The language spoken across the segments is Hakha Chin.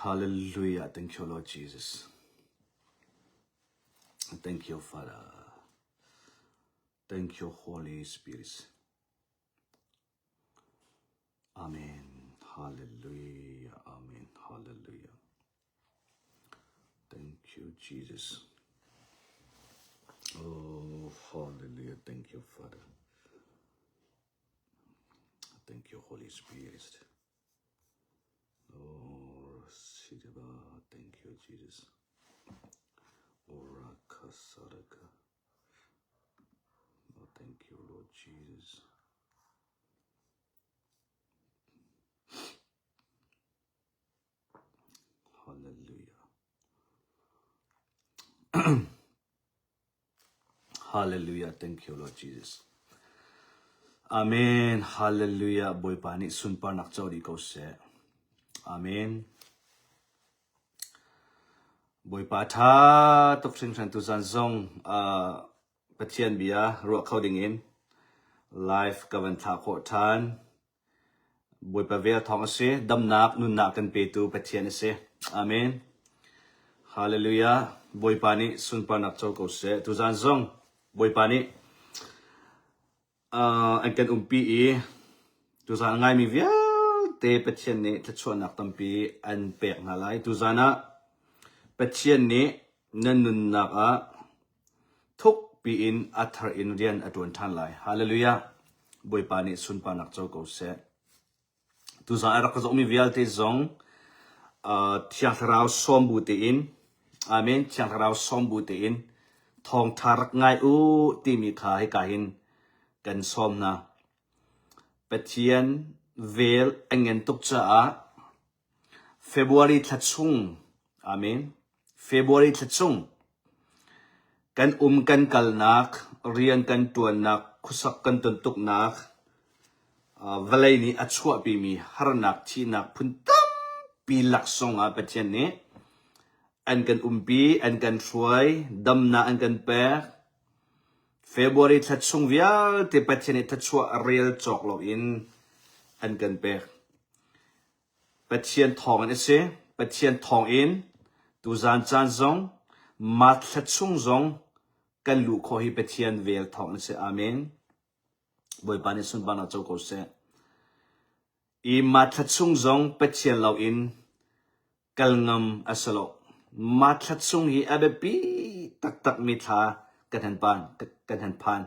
Hallelujah. Thank you, Lord Jesus. Thank you, Father. Thank you, Holy Spirit. Amen. Hallelujah. Amen. Hallelujah. Thank you, Jesus. Oh, hallelujah. Thank you, Father. Thank you, Holy Spirit. Oh, Sidiba. Thank you, Jesus. Oh, Rakasaraka. Oh, thank you, Lord Jesus. Hallelujah. Hallelujah. Thank you, Lord Jesus. Amen. Hallelujah. Bawipa nih sunparnak co dih ko seh. Amen. Bawipa ṭha tuk hringhran tuzan zong uh, Pathian bia ruah kho ding in live ka van thlah khawh ṭhan. Bawipa vel thawng a si. Damnak, nunnak kan petu Pathian a si. Amen. Hallelujah. Bawipa nih sunparnak co ko seh. Tuzan zong Bawipa nih uh, an kan umpi i tuzan a ngaimi vialte Pathian nih thluachuahnak tampi an pek hna lai. Tuzan ah Pathian nih nan nunnak ah Thukpi in a thar in rian a ṭuan ṭhan lai. Hallelujah! Bawipa nih sunparnak co ko seh. Tuzaan a rak ka zohmi vialte zong uh, Thiang Thlarau sawm bu tein, Amen, Thiang Thlarau sawm bu tein thawngṭha rak ngai u timi kha hika hin kan sawm hna. Pathian vel a ngen tuk caah February thla chung, amen, February thla chung kan um kan kalnak, rian kan ṭuannak, khuasak kan tontuknak, uh, vawlei nih a chuahpimi harnak, thihnak phun tampi laksawng ah Pathian nih an kan umpi, an kan hruai, damnak an kan pek. February thla chung vialte Pathian nih thluachuah rel cawk loin an kan pek. Pathian thawngin a si. Pathian thawngin tuzan caan zong March thla chung zong kan luh khawh hi Pathian vel thawngin a si. Amen. Bawipa nih sunparnak co ko seh. I March thla chung zong Pathian loin kal ngam a si lo. March thla chung hi a biapi taktakmi thla kan han pan, kan han phan.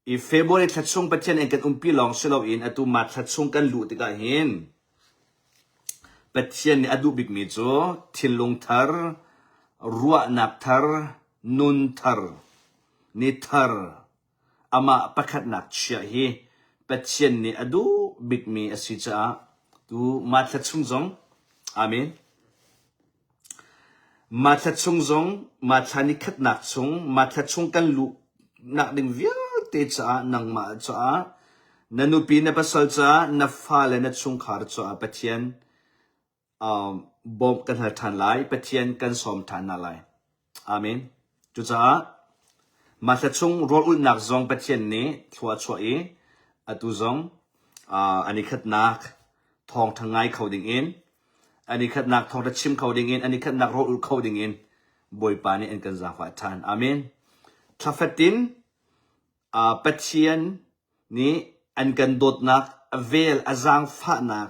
I February thla chung Pathian in kan umpi lawng si loin atu March thla chung kan luh tikah hin Pathian nih a duh bikmi cu thinlung thar, ruahnak thar, nun thar, ni thar, amah pakhatnak chiah hi Pathian nih a duh bikmi a si caah tu March thla chung zong Amen. Mathla chung zong mathla nikhatnak chung mathla chung kan luhnak ding vialte caah nangmah caah na nupi na pasal caah na fale na chungkhar caah Pathian um, bawmh kan hal ṭhan lai Pathian kan sawm ṭhan hna lai Amen cucaah mathla chung rawl ulhnak zong Pathian nih thlua a chuah i atu zong uh, an i khatnak thawngṭha ngai kho ding in An i khatnak thawngṭha chim kho dingin, an i khatnak rawl ulh kho dingin Bawipa nih an kan zaangfah ṭhan. Amen. Thla fatin uh, Pathian nih an kan dawtnak, a vel, a zaangfahnak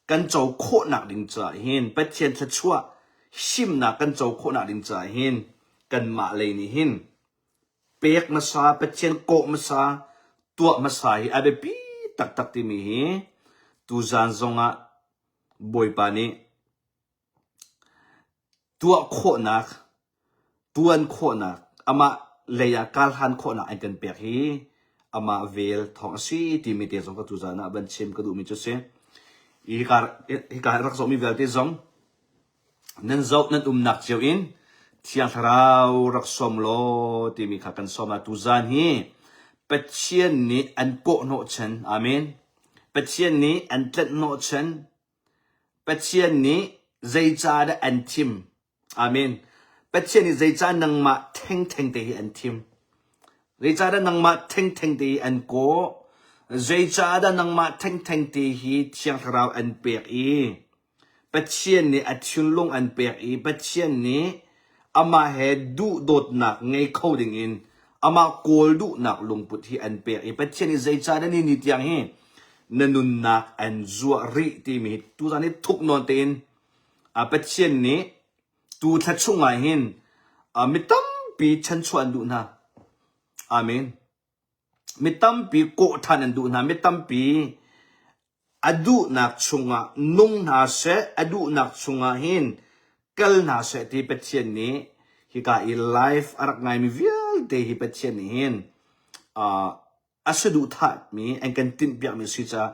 kan co khawhnak ding caah hin Pathian thluachuah himnak kan co khawhnak ding caah hin kanmah lei nih hin pek hmasa, Pathian kawh hmasa, tuah hmasa hi a biapi taktak timi hi tuzan zongah Bawipa nih tuah khawhnak, tuan khawhnak, amah lei ah karhlan khawhnak an kan pek hi amah vel thawng a si timi te zong ka tuzan ah van chim ka duhmi cu si. Hika, hika rak zohmi vialte zong Nan zoh nan umnak cio in Thiang Thlarau rak sawm law timi kha kan sawm ah tuzan hi Pathian nih an kawhhnawh chan. Amen. Pathian nih an tlanhhnawh chan. Pathian nih zeicah dah an thim. Amen. Pathian nih zeicah nangmah thengtheng te hi an thim. Zeicah dah nangmah thengtheng te hi an kawh. Zeicah dah nangmah thengtheng te hi Thiang Thlarau an pek i. Pathian nih a thinlung an pek i Pathian nih amah he duhdawtnak ngei kho dingin amah kawl duhnak lungput hi an pek i Pathian nih zeicah na ni ni tiang hi na nunnak an zuah rih timi hi tuzan hi thuk nawn tein Pathian nih tu thla chungah hin mi tampi chanchuah an duh hna. Amen. Mi tampi kawh ṭhan an duh hna. Mi tampi a duhnak chungah nung hna seh, a duhnak chungah hin kal hna seh ti Pathian nih hika i live a rak ngaimi vialte hi Pathian nih hin uh, a saduhthahmi an kan tinhpiakmi a si caah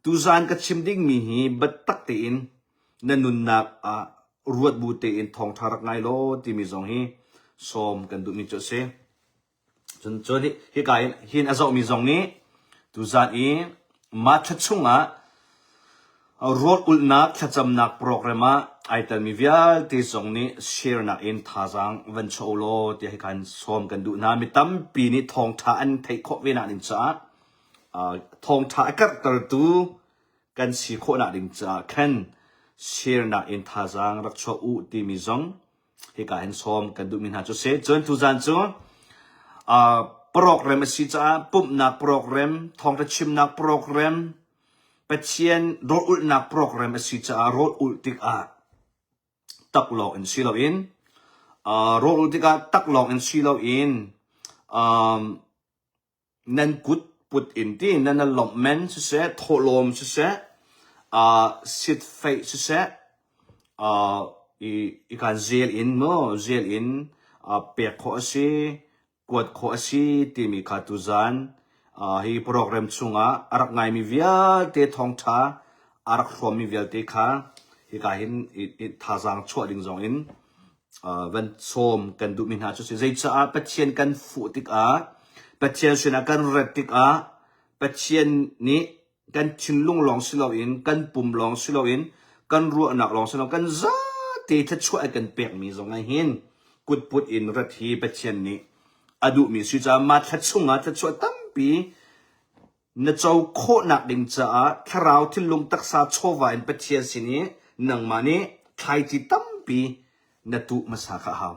tuzaan ka chim dingmi hi biatak tein na nunnak ah ruat bu tein thawngṭha rak ngai law timi zong hi sawm kan duhmi cu a si. Cun cun hika hin hin a zohmi zong nih tuzaan i mah thla chungah rawl ulhnak thlacamnak program ah ai telmi vialte zong nih share nak in thazaang van chuah u law tiah hika hin sawm kan duh hna. Mi tampi nih thawngṭha an theih khawh ve nak ding caah thawngṭha a karhtertu kan si khawhnak ding caah khan share nak in thazaang rak chuah u timi zong hika hin sawm kan duhmi hna cu si. Cun tuzan cu uh, program a si caah pumhnak program, thawngṭha chimnak program, Pathian rawl ulhnak program a si caah rawl ulh tikah taklawng in si loin uh, rawl ulh tikah taklawng in si loin um, nan kut put in ti nan lawmhmen siseh thawhlawm siseh uh, sitfeih siseh uh, i i kan zel in mu zel in uh, pek khawh a si kuat khawh a si timi kha tuzan uh, hi program chungah a rak ngaimi vialte thawngtha a rak hrawmmi vialte kha hika hin i, i thazaang chuah ding zong in van sawm kan duhmi hna cu si. Zeicaah Pathian kan fuh tikah, Pathian sinah kan rat tikah, Pathian nih kan thinlung lawng si loin, kan pum lawng si loin, kan ruahnak lawng si loin, kan zate thluachuah a kan pekmi zong ah hin kutput in rat hi Pathian nih a duhmi si caah mah thla chungah thluachuah tampi Na co khawhnak ding caah thlarau thinlung taksa chawva in Pathian sin i nangmah nih thlaici tampi na tuh hmasa kha a hau.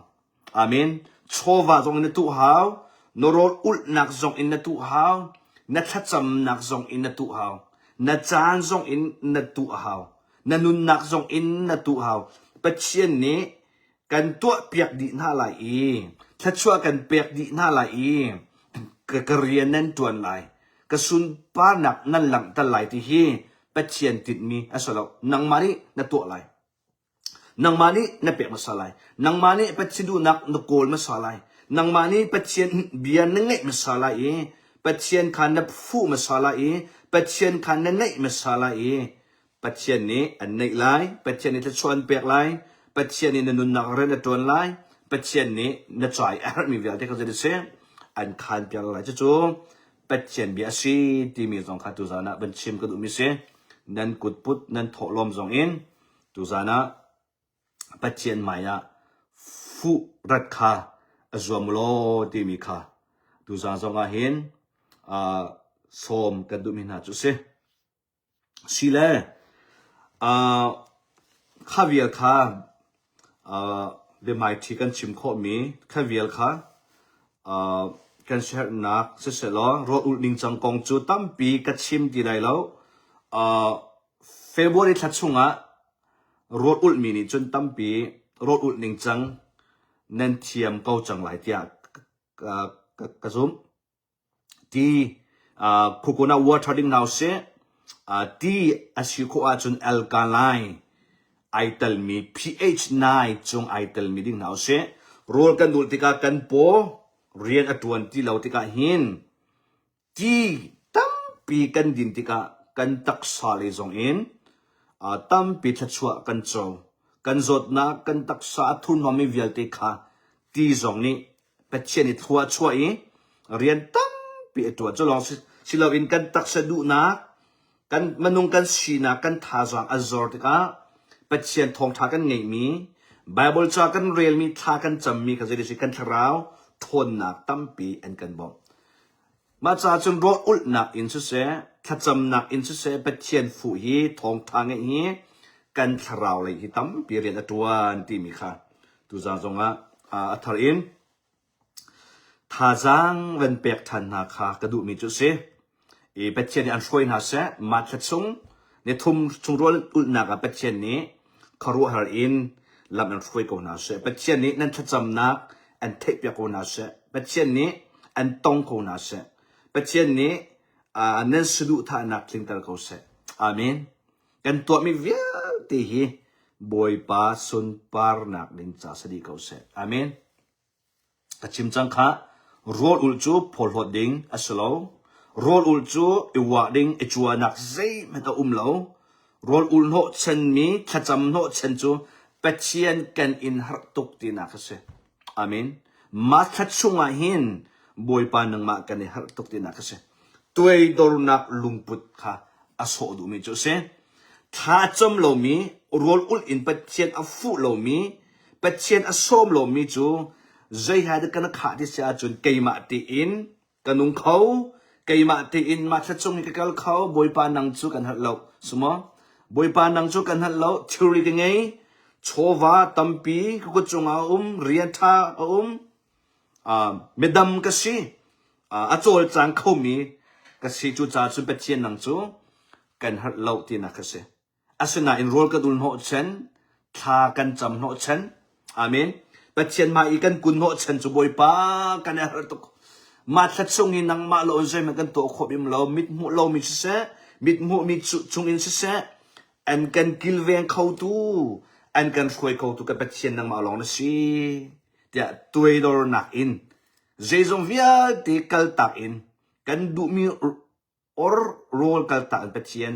Amen. Chawva zong in na tuh hau, na rawl ulhnak zong in na tuh hau, na thlacamnak zong in na tuh hau, na caan zong in na tuh a hau, na nunnak zong in na tuh hau. Pathian nih kan tuahpiak dih hna lai i thluachuah kan pek dih hna lai i ka, ka rian nan ṭuan lai ka sunparnak nan langhter lai ti hi Pathian tinhmi a si lo nangmah nih na tuah lai nangmah nih na pek hmasa lai nangmah nih Pathian duhnak na kawl hmasa lai nangmah nih Pathian bia na ngaih hmasa lai i Pathian kha na fuh hmasa lai i Pathian kha na naih hmasa lai i Pathian nih an neih lai, Pathian nih thluachuah an pek lai, Pathian nih na nunnak rian a ṭuan lai, Pathian nih na ca i a herhmi vialte kha zei seh an khaan piak lai. Cucu Pathian bia a si timi zong kha tuzaan ah van chim ka duhmi si. Nan kutput, nan thawhlawm zong in tuzaan ah Pathian hmai ah fuh rat kha a zuam law timi kha tuzaan zong ah hin uh, sawm kan duhmi hna cu a si. Sile, uh, kha vial kha uh, biahmaiṭhi kan chim khawhmi kha vial kha uh, kan siaherhnak sisehlaw rawl ulh ningcang kong cu tampi ka chim ti lai lo. Uh, February thla chungah rawl ulhmi nih cun tampi rawl ulh ningcang nan thiam ko cang lai tiah ka, ka, ka zumh. Ti uh, coconut water ding hna usih. Uh, ti a si khawh ahcun alkaline ai telmi pH 9 cung ai telmi ding hna usih. Rawl kan dul tikah kan paw rian a tuan ti lo tikah hin ti tampi kan din tikah kan taksa lei zong in uh, tampi thluachuah kan co. Kan zawtnak, kan taksa a thurhnawmmi vialte kha ti zong nih Pathian i thlua a chuah i rian tampi a ṭuan. Cu lawng si loin kan taksa duhnak, kan minung kan sinak, kan thazaang a zor tikah Pathian thawngṭha kan ngeihmi, Bible ca kan relmi, thla kan cammi kha zei kan thlarau ṭhawnnak tampi an kan bawmh. Mah caah cun rawl ulhnak in siseh, thlacamnak in siseh, Pathian fuh hi thawngṭha ngeih hi kan thlarau lei hi tampi rian a ṭuan timi kha tuzaan zongah a thar in thazaang van pek ṭhan hna kha ka duhmi cu a si. I Pathian nih an hruai hna seh. Mah thla chung ni thum chung rual ulhnak ah Pathian nih khuaruahhar in lam an hruai ko hna seh. Pathian nih nan thlacamnak an theihpiak ko hna seh. Pathian nih an tong ko hna seh. Pathian nih uh, nan saduhthahnak tlingter ko seh. Amen. Kan tuahmi vialte hi Bawipa sunparnak ding ca si dih ko seh. Amen. Ka chim cang kha, rawl ulh cu phawlhlawt ding a si lo. Rawl ulh cu i uah ding, i cuanak zeihmanh a um lo. Rawl ulh hnawhchanmi, thlacam hnawhchan cu Pathian kan in harh tuk tinak a si. Amen. Mah thla chungah hin Bawipa nangmah kan i harh tuk tinak a si. Tuaidornak lungput kha a sawh duhmi cu a si. Thla a cam lomi, rawl ulh in Pathian a fuh lomi, Pathian a sawm lomi cu zei he dah kan khah ti si ahcun keimah tein ka nung kho, keimah tein mah thla cung hi ka kal kho, Bawipa nang cu kan hngalh lo. Sumaw? Bawipa nang cu kan hngalh lo, thilri ka ngei, chawva tampi ka kut cungah a um, rian ṭha a um, uh, midam ka si, uh, a cawlcang khomi ka si. Cucaah cun Pathian nang cu kan hngalh lo tinak a si. Asinain rawl kan ul hnawhchan, thla kan cam hnawhchan. Amen. Pathian hmai i kan kun hnawhchan cu Bawipa kan i harh tuk. Mah thla chung i nangmah lo in zeihmanh kan tuah khawh bim lo. Mit hmuh lomi siseh, mit hmuhmi chung in siseh, an kan kilveng khotu, an kan hruai khotu kan Pathian nangmah lawng na si. Tiah tuaidornak in zeizong vialte kaltak in kan duhmi or rawl kaltak in Pathian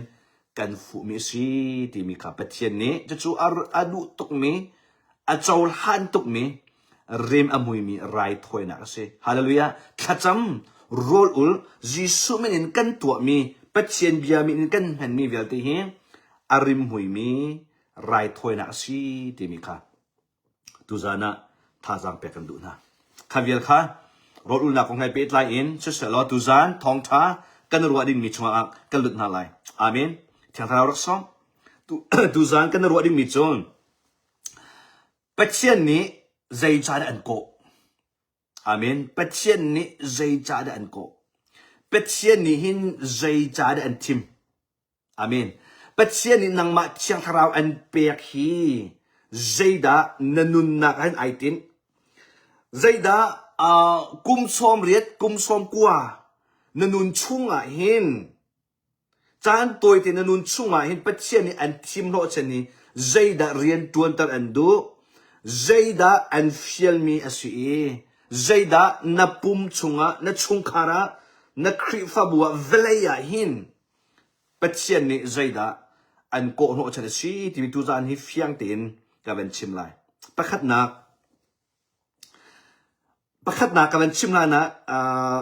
kan fuhmi a si timi kha Pathian nih cucu a duh tukmi a cohlan tukmi rim a muimi raithawinak a si. Hallelujah. Thlacam rawl ul Jesuh min in kan tuahmi Pathian bia min in kan hmanmi vialte hi a rim muimi raithawinak a si timi kha Tuzaan ah thazaang pek kan duh hna. Kha vial kha rawl ulnak kong he pehtlai in siseh law tuzaan thawngṭha kan ruah dingmi chungah kan lut hna lai. Amen. Thiang Thlarau rak sawm. Tuzaan kan ruah dingmi cu Pathian nih zeicah dah an kawh? Amen. Pathian nih zeicah dah an kawh? Pathian nih hin zeicah dah an thim? Amen. Pathian nih nangmah Thiang Thlarau an pek hi zeidah na nunnak ah hin ai tinh? Zeidah uh, kum sawm riat, kum sawm kua na nun chungah hin caan tawite na nun chungah hin Pathian nih an thim hnawhchan hi zeidah rian ṭuanter an duh? Zeidah an fialmi a si i zeidah na pum chungah, na chungkhar ah, na Khrihfabu ah vawlei ah hin Pathian nih zeidah an kawhhnawhchan a si timi tuzaan hi fiang tein ka van chim lai. Pakhatnak, pakhatnak ka van chim hlan ah uh,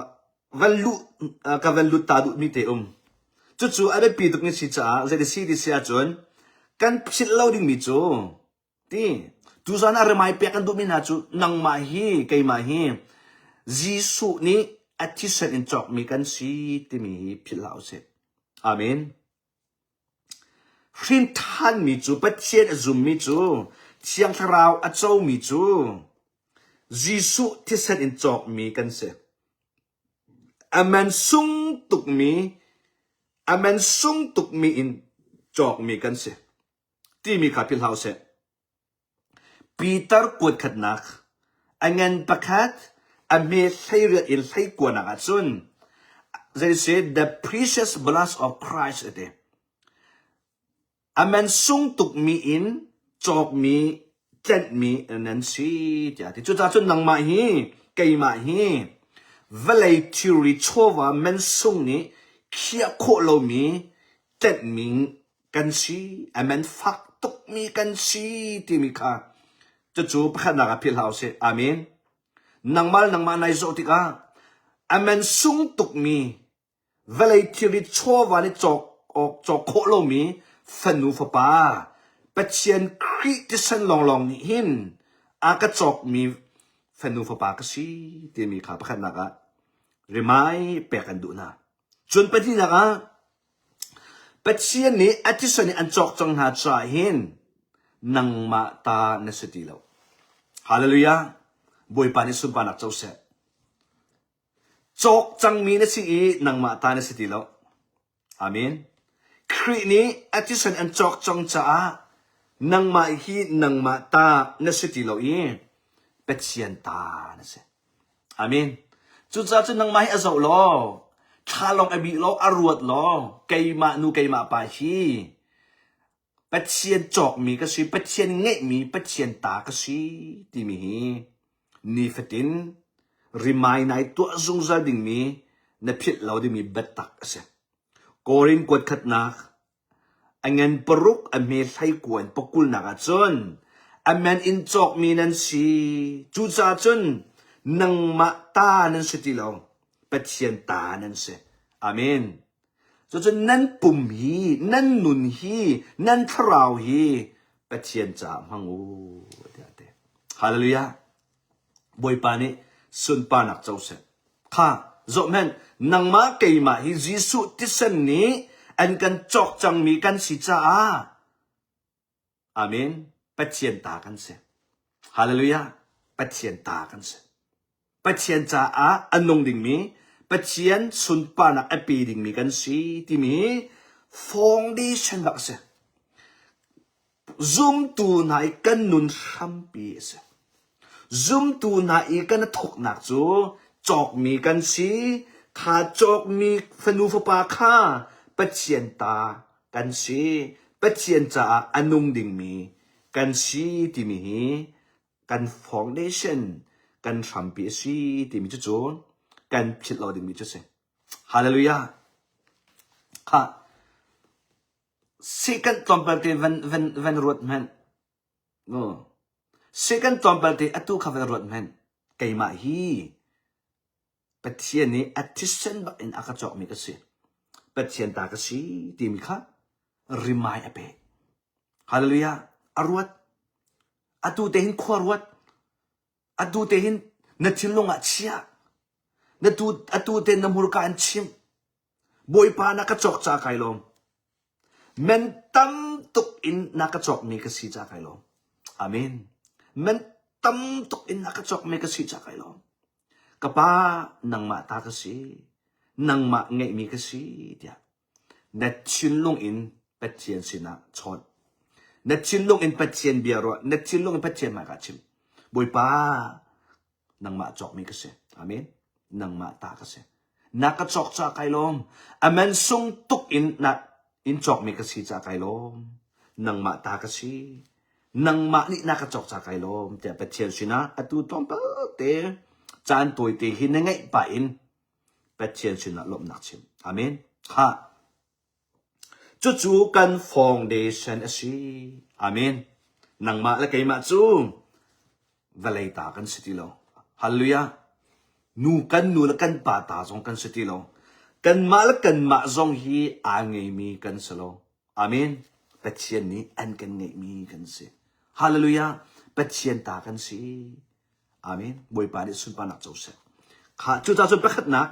van luh uh, ka van lut ta duhmi te um. Cucu a biapi tukmi si caah zei si ti si ahcun kan philh lo dingmi cu Ti tuzaan ah rimai pek kan duhmi hna cu nangmah hi keimah hi Jesuh nih a thisen in cawkmi kan si timi hi philh hlah usih. Amen. Hrin ṭhanmi cu Pathian a zummi cu Thiang Thlarau a comi cu Jesuh thisen in cawkmi kan si. A man sung tukmi a man sung tukmi in cawkmi kan si. timi kha philh hlah usih. Peter kuat khatnak, a ngan pakhat, a hme 18 in hleikuanak ah cun zei the precious blood of Christ a ti. A man sung tukmi in cawkmi tlenhmi nan si tiah a ti. Cucaah cun nangmah hi keimah hi vawlei thilri chawva man sung nih khiah khawh lomi tlenhmi kan si, a man fak tukmi kan si timi kha cucu pakhatnak ah philh hlah usih. Amen. Nangmah le nangmah nai zoh tikah a man sung tukmi vawlei thilri chawva nih cawk awk cawk khawh lomi fanu fapa Pathian Khrih thisen lawnglawng nih hin a ka cawkmi fanu fapa ka si timi kha pakhatnak ah rimai pek kan duh hna. Cun pahnihnak ah. Pathian nih a thisen in an cawk cang hna caah hin nangmah ta na si ti lo. Hallelujah. Bawipa nih sunparnak co seh. Cawk cangmi na si i nangmah ta na si ti lo. Amen. Khrih nih a thisen an cawk cang caah nangmah hi nangmah ta na si ti lo i Pathian ta na si. Amen. Cucaah cun nangmah hi a zoh law, thla lawng a bih law, a ruat law, keimah nu keimah pa hi Pathian cawkmi ka si, Pathian ngeihmi Pathian ta ka si timi hi nifatin rimai nai tuah zungzal dingmi na philh lo dingmi biatak a si. Korin kuat khatnak a ngan paruk a hme hleikuan pakulnak ah cun a men in cawkmi nan si. Cucaah cun nangmah ta nan si ti lo, Pathian ta nan si. Amen. Cucun nan pum hi, nan nun hi, nan thlarau hi Pathian caah hmang u tiah a ti. Hallelujah. Bawipa nih sunparnak co seh. Kha, zohhmanh, nangmah keimah hi Jesuh thisen nih an kan cawk cangmi kan si caah Amen. Pathian ta kan si. Hallelujah. Pathian ta kan si. Pathian caah a nung dingmi, Pathian sunparnak a pe dingmi kan si timi foundation bak a si. Zumtu hna i kan nun hrampi a si. Zumtu hna i kan thawknak cu cawkmi kan si. Kha cawkmi fanu fapa kha Pathian ta kan si. Pathian caah a nung dingmi kan si timi hi kan foundation kan hrampi a si timi cucu kan philh lo dingmi cu a si. Hallelujah. Kha second tlawmpal te van van van ruat hmanh. No. Second tlawmpal te atu kha van ruat hmanh. Keimah hi Pathian nih a thisen bak in a ka cawkmi ka si. Pathian ta ka si timi kha rimai a pek. Hallelujah. A ruat. Atu te hin khua ruat. Atu te hin na thinlung ah chia. Na tu atu te na hmurka in chim. Bawipa na ka cawk ca kai lawm. Men tam tuk in na ka cawkmi ka si ca kai lawm. Amen. Men tam tuk in na ka cawkmi ka si ca kai lawm. Ka pa nangmah ta ka si. Nangmah ngeihmi ka si tiah na thinlung in Pathian sinah chawn. Na thinlung in Pathian bia ruah. Na thinlung in Pathian hmaikah chim. Bawipa nangmah cawkmi ka si. Amen. Nangmah ta ka si. Na ka cawk ca kai lawm. A man sung tuk in na in cawkmi ka si ca kai lawm. Nangmah ta ka si. Nangmah nih na ka cawk ca kai lawm tiah Pathian sinah atu tlawmpal te caan tawite hi na ngeih pah in Pathian sinah lawmhnak chim. Amen. Ha. Cucu kan foundation a si. Amen. Nangmah le keimah cu vawlei ta kan si ti lo. Hallelujah. Nu kan nu le kan pa ta zong kan si ti lo. Kanmah le kanmah zong hi aa ngeimi kan si lo. Amen. Pathian nih an kan ngeihmi kan si. Hallelujah. Pathian ta kan si. Amen. Bawipa nih sunparnak co seh. Kha cucaah cun pakhatnak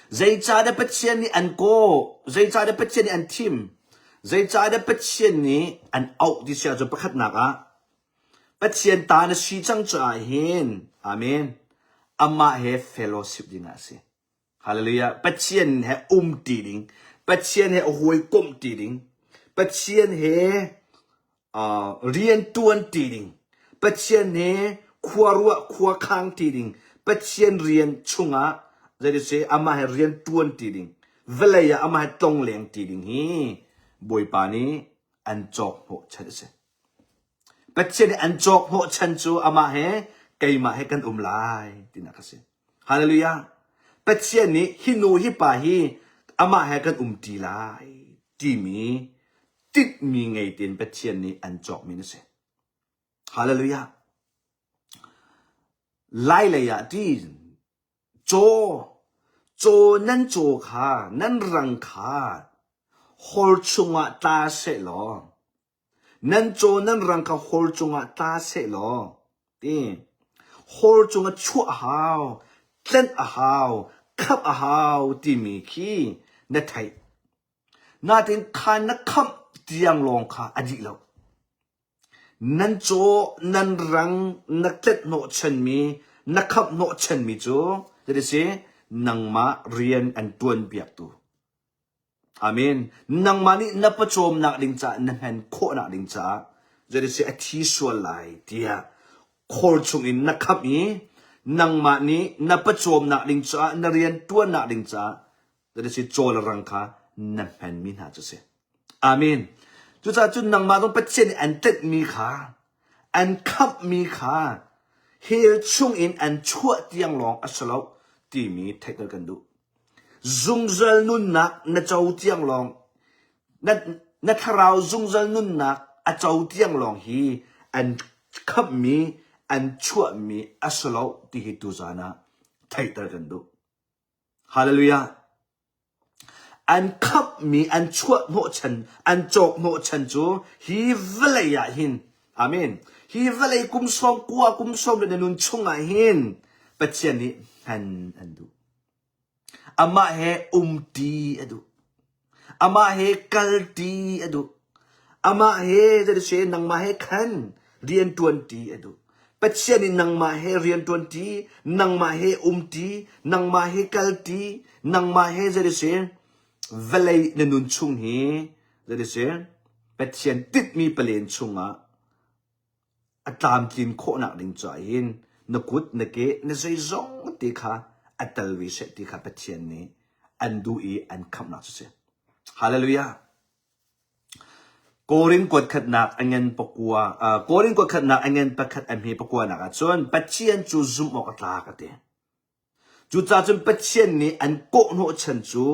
Zeicahdah Pathian nih an kawh? Zeicahdah Pathian nih an thim? Zeicahdah Pathian nih an auh ti si ahcun pakhatnak ah Pathian ta na si cang caah hin Amen. Amah he fellowship ding ah a si. Hallelujah. Pathian he um ti ding. Pathian he hawikomh ti ding. Pathian he rianṭuan ṭi ding, Pathian he khua ruah khua khang ṭi ding, Pathian rian chungah zeiti amah he rian ṭuan ṭi ding, vawlei ah amah he tlongleng ṭi ding hi Bawipa nih an cawk hnawhchan a si. Pathian nih an cawk hnawhchan cu amah he keimah he kan um lai tinak a si. Hallelujah. Pathian nih hi nu hi pa hi amah he kan um ṭi lai timi tinhmi ngei tein Pathian nih an cawkmi na si. Hallelujah. Lai lei ah ti caw caw nan caw kha nan rang kha hor chungah tla seh law Nan caw nan rang kha hor cungah tla sehlaw ti hor cungah chuah a hau, tlanh a hau, khamh a hau timi khi na theih. Nain kha na khamh tiang lawng kha a dih lo. Nan caw, nan rang, na tlet hnawhchanmi, na khamh hnawhchanmi cu zei si nangmah rian an ṭuan piaktu. Amen. Nangmah nih na pawcawmnak ding caah na hman khawhnak ding caah zei si a thi sual lai tiah khor chungin na khamh i nangmah nih na pawcawmnak ding caah na rian ṭuannak ding caah zei si caw le rang kha na hmanmi hna cu si. Amen. Cucaah cun nangmah zong Pathian nih an tlenhmi kha, an khamhmi kha hell chungin an chuah tiang lawng a si lo timi theihter kan duh. Zungzal nunnak na co tiang lawng, na, na thlarau zungzal nunnak a co tiang lawng hi an khamhmi, an chuahmi a si lo ti hi tuzaan ah theihter kan duh. Hallelujah. An khamhmi an chuah hnawhchan, an cawk hnawhchan cu hi vawlei ah hin, amen, hi vawlei kum sawm kua kum sawm le na nun chungah hin Pathian nih hman an duh. Amah he umṭi a duh. Amah he kalṭi a duh. Amah he zeitiseh nangmah he khan rianṭuanṭi a duh. Pathian nih nangmah he rianṭuanṭi, nangmah he umṭi, nangmah he kalṭi, nangmah he zeitiseh vawlei na nun chung hi zeitiseh Pathian tinhmi palen chungah a tlamtlin khawhnak ding caah hin na kut na ke na zeizong te kha a tel ve seh ti kha Pathian nih an duh i an khamhnak cu si. Hallelujah. Korin kuat khatnak a ngan pakua uh, Korin kuat khatnak a ngan pakhat a hme pakua nak ah cun Pathian cu zumh awk a tlak a ti. Cucaah cun Pathian nih an kawhhnawhchan cu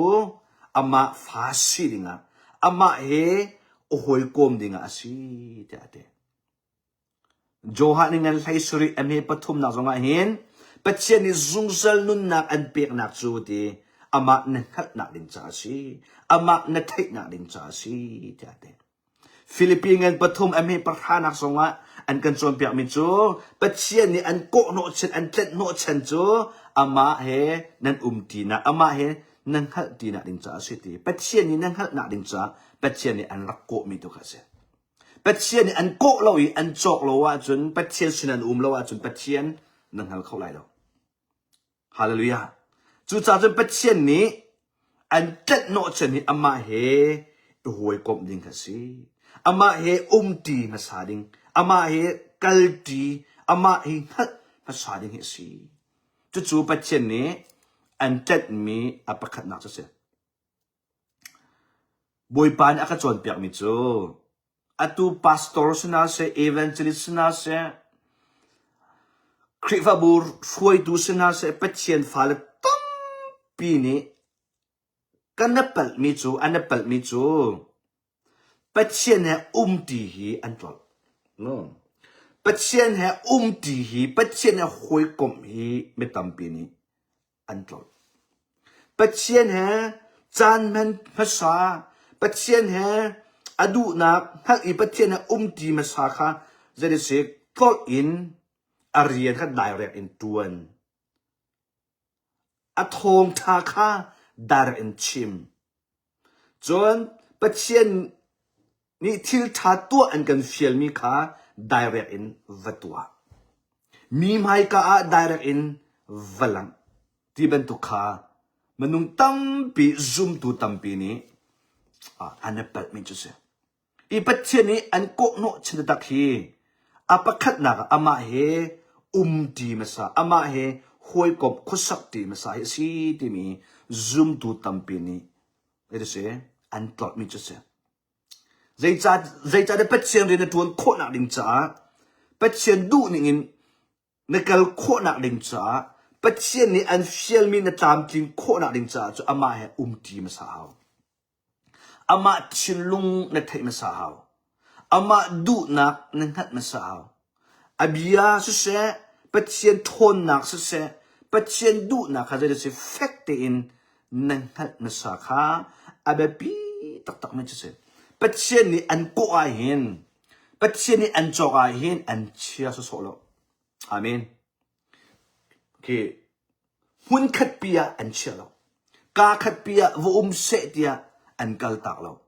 amah fa si dingah amah he a hawikom dingah a si tiah a ti. Johan nih ngan hlei sarih a hme pathumnak zongah hin Pathian nih zungzal nunnak an peknak cu ti amah na hngalhnak ding caah a si, amah na theihnak ding caah a si tiah a ti. Filipi ngan pathum a hme pahranak zongah an kan cawnpiakmi cu Pathian nih an kawhhnawhchan an tlenhhnawhchan cu amah he nan um tinak amah he nan hngalh tinak ding caah a si ti. Pathian nih nan hngalhnak ding caah Pathian nih an rak kawhmi tu kha a si. Pathian nih an kawh lo i an cawk lo ahcun Pathian sin an um lo ahcun Pathian na hngal kho lai lo. Hallelujah. Cucaah cun Pathian nih an tlenhnawh chan hi amah he i hawikomh ding kha si. Amah he umṭi hmasa ding, amah he kalṭi, amah he hngalh hmasa ding hi a si. Cucu Pathian nih an tlenhmi a pakhatnak cu a si. Bawipa nih a ka cawnpiakmi cu atu pastor si hna seh, evangelist si hna seh, Khrihfabu hruaitu si hna seh, Pathian fale tampi nih kan i palhmi cu an i palhmi cu Pathian he umṭi hi an tlolh. No. Pathian he umṭi hi, Pathian he hawikomh hi mi tampi nih an tlolh. Pathian he caan hman hmasa, Pathian he a duhnak hngalh i Pathian he umṭi hmasa kha zeitisik tlolh in a rian kha direct in ṭuan. A thawngṭha kha direct in chim. Cun Pathian nih thil ṭha tuah an kan fialmi kha direct in va tuah. Mi hmaika ah direct in va langh ti bantuk kha minung tampi zumtu tampi nih an i palhmi cu si. Hi Pathian nih an kawhhnawh chin taktak hi a pakhatnak ah amah he umṭi hmasa, amah he hawikomh khuasakṭi hmasa hi a si timi zumtu tampi nih si an tlolhmi cu a si. Zeicah zeicahtiah Pathian rian na ṭuan khawhnak ding caah Pathian duhning in na kal khawhnak ding caah Pathian nih an fialmi na tlamtlin khawhnak ding caah cu amah he umṭi hmasa hau. Amah thinlung na theih hmasa hau. Amah duhnak na hngalh hmasa hau. A bia siseh, Pathian ṭhawnnak siseh, Pathian duhnak kha zeidah si fek tein na hngalh hmasa kha a biapi taktakmi cu si. Pathian nih an kawh ahhin, Pathian nih an cawk ahhin an chia sawsawh lo. Amen. Khi hmunkhatpi ah an chia lo. Kaa khatpi ah va um seh tiah an kaltak lo.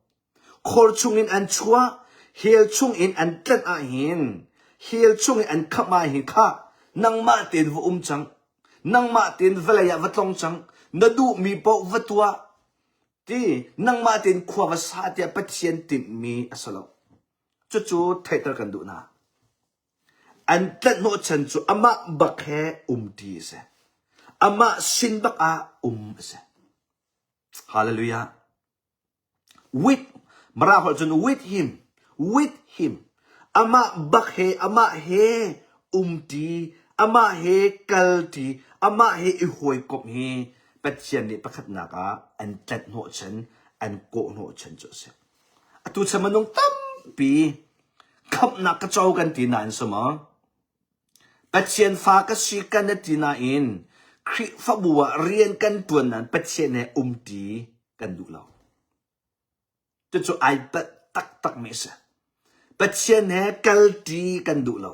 Khor chungin an chuah, hell chungin an tlanh ahhin, hell chungin an khamh ahhin khah nangmah tein va um cang. Nangmah tein vawlei ah va tlong cang. Na duhmi paoh va tuah. Ti nangmah tein khua va sa tiah Pathian tinhmi a si lo. Cucu theihter kan duh hna. An tlaihhnawhchan cu amah bak he umṭi a si. Amah sin bak ah um a si. Hallelujah. With, Mara holh cun with him, with him. Amah bak he, amah he umṭi, amah he kalṭi, amah he i hawikomh hi Pathian nih pakhatnak ah an tlaihhnawhchan, an kawhhnawhchan cu a si. Atu chan minung tampi khamhnak ka co kan ti nain si maw? Pathian fa ka si kan na ti nain Khrihfabu ah rian kan ṭuan nain Pathian he umṭi kan duh lo. Cucu ai palh taktakmi a si. Pathian he kalṭi kan duh lo.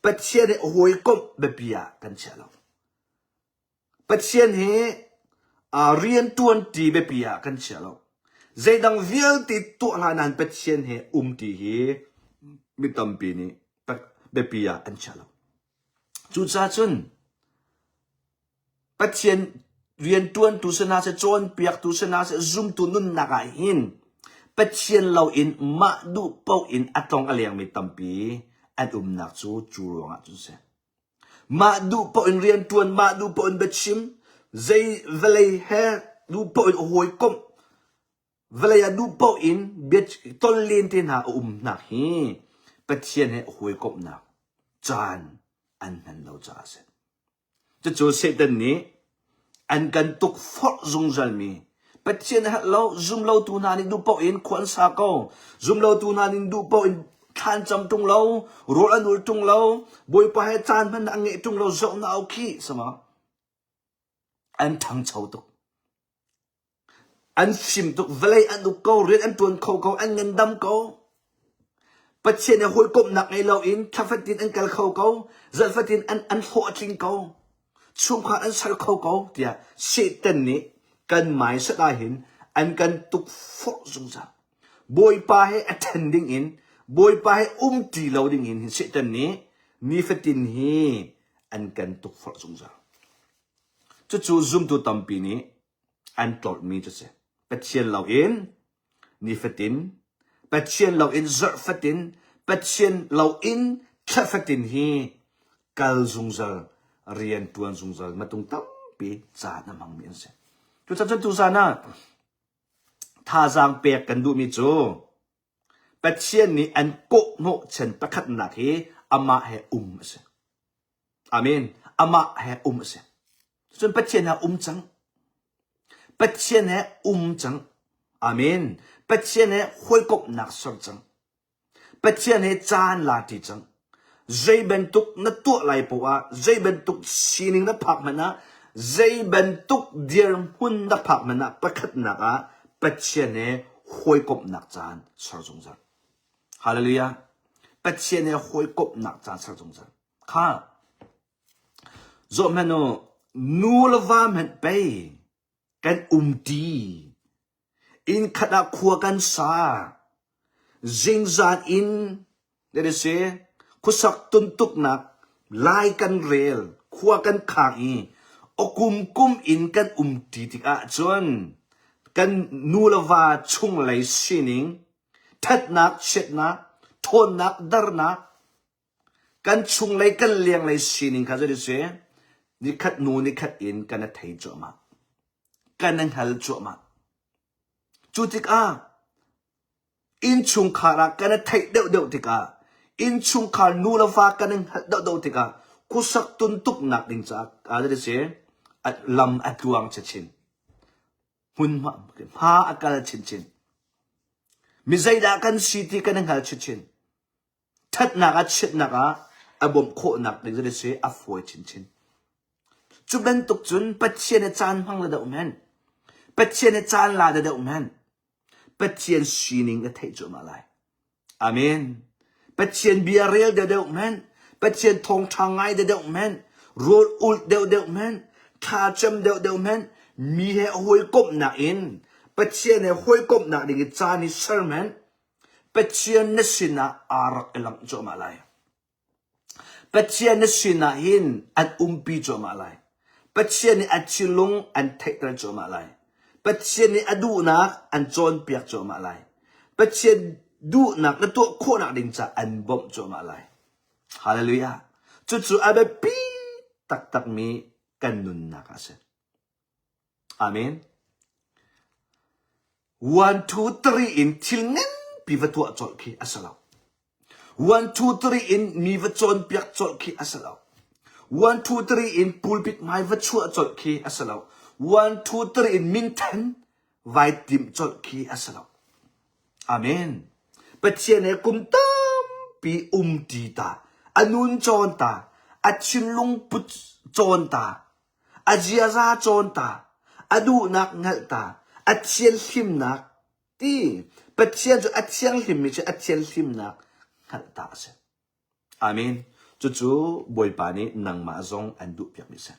Pathian he hawikomh biapi ah kan chia lo. Pathian hi rianṭuanṭi biapi ah kan chia lo. Zeidang vialte tuah hlah nain Pathian he umṭi hi mi tampi nih biapi ah an chia lo. Cucaah cun Pathian rianṭuantu si hna seh, cawnpiaktu si hna seh, zumtu nunnak ah hin Pathian loin mah duh paoh in a tlong a lengmi tampi an umnak cu cu ruangah cun si. Mah duh paoh in rianṭuan, mah duh paoh in biachim, zei vawlei he duh paoh in hawikomh, vawlei ah duh paoh in bia tollen te hna a umnak hi Pathian he hawikomhnak caan an hman lo caah a si. Cucu Satan nih an kan tukforh zungzalmi Pathian a herh lo, zumlotu hna nih duh paoh in khua an sa ko. Zumlotu hna nih duh paoh in thla an cam ṭung lo, rawl an ul ṭung lo, Bawipa he caan hmanh an ngeih ṭung lo, zoh na au khih sama. An ṭhangcho tuk. An fim tuk, vawlei an uk ko, rian an ṭuan kho ko, an ngandam ko. Pathian he hawikomhnak ngei loin thla fatin an kal kho ko, zarh fatin an, an hlawh a tling ko, chungkhar an ser kho ko, tiah Satan nih kan mindset ah hin an kan tukforh zungzal. Bawipa he a ṭhen ding in, Bawipa he um ṭi lo ding in hin Satan nih nifatin hi an kan tukforh zungzal. Cucu zumtu tampi nih an tlolhmi cu si. Pathian loin nifatin, Pathian loin zarh fatin, Pathian loin thla fatin hi kal zungzal, rian ṭuan zungzal matung tampi caan a hmangmi an si. Cucaah cun tuzaan ah thazaang pek kan duhmi cu Pathian nih an kawhhnawhchan pakhatnak hi amah he um a si. Amen. Amah he um a si. Cun Pathian he um cang. Pathian he um cang. Amen. Pathian he hawikomhnak ser cang. Pathian he caan la ṭi cang. Zei bantuk na tuah lai poah ah, zei bantuk sining na phak hmanh ah, zei bantuk dirhmun na phak hmanh ah, pakhatnak ah Pathian he hawikomhnak caan ser zungzal. Hallelujah. Pathian he hawikomhnak caan ser zungzal. Kha zoh hmanh u, nu le va hmanh pei kan umṭi. Inn khat ah khua kan sa. Zingzan in that is si, khuasak tuntuknak lai kan rel, khua kan khang i awkum kum in kan umṭi tikah cun kan nu le va chunglei sining, ṭhatnak, chiatnak, ṭhawnnak, darnak, Kan chunglei kan lenglei sining kha zei si nikhat hnu nikhat in kan i thei cuahmah. Kan i hngal cuahmah. Cu tikah innchungkhar ah kan i theih deuhdeuh tikah innchungkhar nu le va kan i hngalh deuhdeuh tikah khuasak tuntuknak ding caah zei si lam a tluang chinchin. Hmunhma hma a kal chinchin. Mi zeidah kan si ti kan i hngal chinchin. Ṭhatnak ah chiatnak ah a bawmh khawhnak ding cu si a fawi chinchin. Cu bantuk cun Pathian i caan hmang le deuh men. Pathian i caan la de deuh men. Pathian sining na theih cuahmah lai. Amen. Pathian bia rel de deuh men. Pathian thawngṭha ngai de deuh men. Rawl ulh deuh deuh men. Thlacam deuh deuh men. Mi he hawikomhnak in. Pathian he hawikomhnak ding i caan i ser hmanh, Pathian na sinah aa rak i langh cuahmah lai. Pathian na sinah hin an umpi cuahmah lai. Pathian nih a thinlung an theihter cuahmah lai. Pathian nih a duhnak an cawnpiak cuahmah lai. Pathian duhnak na tuah khawhnak ding caah an bawmh cuahmah lai. Hallelujah. Cucu a biapi taktakmi kan nunnak a si. Amen. 1, 2, 3 in thil nganpi va tuah colh khi a si lo. 1, 2, 3 in mi va cawnpiak colh khi a si lo. 1, 2, 3 in pulpit hmai va chuah colh khi a si lo. 1, 2, 3 in minthan vai timh colh khi a si lo. Amen. Pathian he kum tampi umṭi ta, a nun cawn ta, a thinlung put cawn ta, a ziaza cawn ta, a duhnak hngalh ta, a thianhlimnak ti Pathian cu a thianghlimmi cu a thianhlimnak hngalh ta a si. Amen. Cucu Bawipa nih nangmah zong an duhpiakmi a si.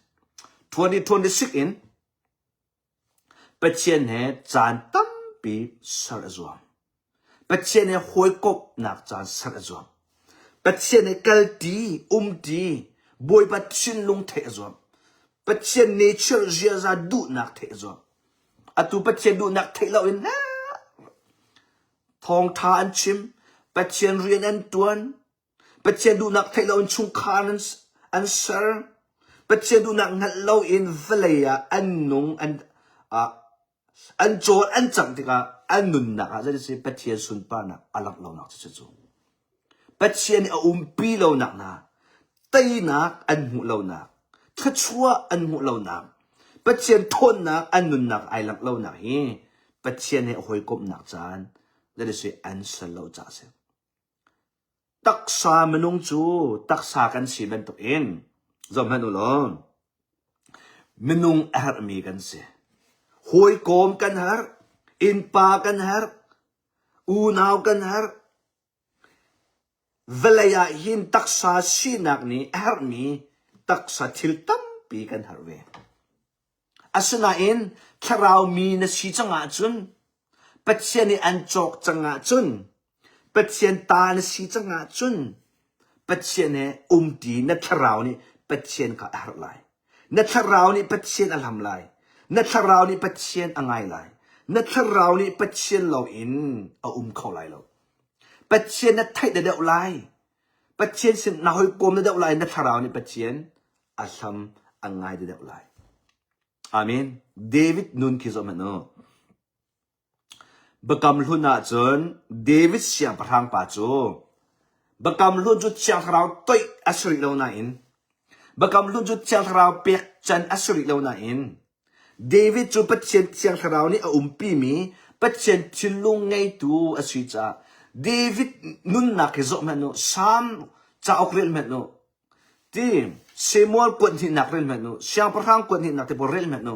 2026 in Pathian he caan tampi ser a zuam. Pathian he hawikomhnak caan ser a zuam. Pathian he kalṭi, umṭi, Bawipa thinlung theih a zuam. Pathian nature ziaza duhnak theih a zuam. Atu Pathian duhnak theih loin thawngṭha an chim, Pathian rian an ṭuan, Pathian duhnak theih loin chungkhar an, an ser. Pathian duhnak hngalh loin vawlei ah an nung, an, uh, an cawl, an cangh tikah an nunnak ah zei si Pathian sunparnak a langh lonak cu cu. Pathian nih a umpi lonak hna, teinak an hmuh lonak, thluachuah an hmuh lonak, Pathian ṭhawnnak an nunnak ai langh lonak hi Pathian he a hawikomhnak caan that is an ser lo caah a si. Taksa minung cu taksa kan si bantukin zohhmanh u law minung a herhmi kan si. Hawikom kan herh, innpa kan herh, unau kan herh. Vawlei ah hin taksa sinak nih a herhmi taksa thil tampi kan herh ve. Asinain thlarau mi na si cang ahcun Pathian nih an cawk cang ahcun Pathian ta na si cang ahcun Pathian he umṭi na thlarau nih Pathian kha a herh lai. Na thlarau nih Pathian a hlam lai. Na thlarau nih Pathian a ngai lai. Na thlarau nih Pathian loin a um kho lai lo. Pathian na theih deuh lai. Pathian sin na hawikom na deuh lai. Na thlarau nih Pathian a hlam a ngai deuh lai. Amen. David nun khi zoh hmanh u. Biakam hlun ahcun David siangpahrang pa cu Biakam hlun cu Thiang Thlarau toih a si rih lo nain Biakam hlun cu Thiang Thlarau pek can a si rih lo nain David cu Pathian Thiang Thlarau nih a umpimi Pathian thinlung ngeitu a si caah David nunnak hi zoh hmanh u Salm cauk rel hmanh u Ti Samuel kuat hnihnak rel hmanh u, Siangpahrang kuat hnihnak te pawl rel hmanh u.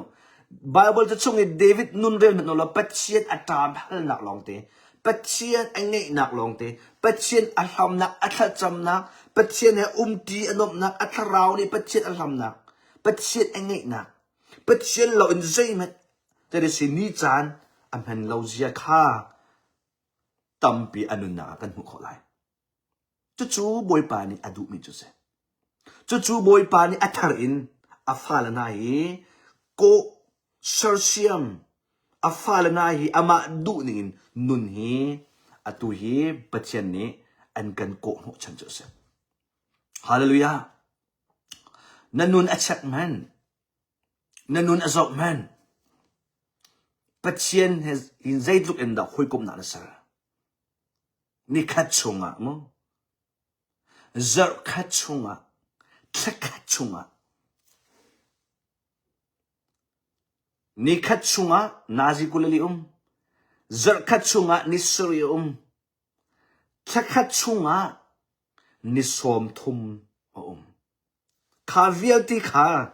Bible ca chung i David nun rel hmanh u law Pathian a ṭam halnak lawngte, Pathian a ngeihnak lawngte, Pathian a hlamnak, a thlacamnak, Pathian he umṭi a nuamhnak, a thlarau nih Pathian a hlamnak, Pathian a ngeihnak, Pathian loin zeihmanh si ni caan a hman lo zia kha tampi a nunnak ah kan hmuh khawh lai. Cucu Bawipa nih a duhmi cu a si. Cucu Bawipa nih a thar in a fale hna hi kawh, sersiam, a fale hna hi amah duhning in nun hi atu hi Pathian nih an kan kawh hnawhchan cu a si. Hallelujah. Na nun a check hmanh. Na nun a zoh hmanh. Pathian he in zeitluk in dah hawikomhnak na ser. Nikhat chungah mu, zarhkhat chungah, thlakhat chungah, nikhat chungah nazi 24 um, zarhkhat chungah ni sarih a um, thlakhat chungah ni 30 a um. Kha vialte kha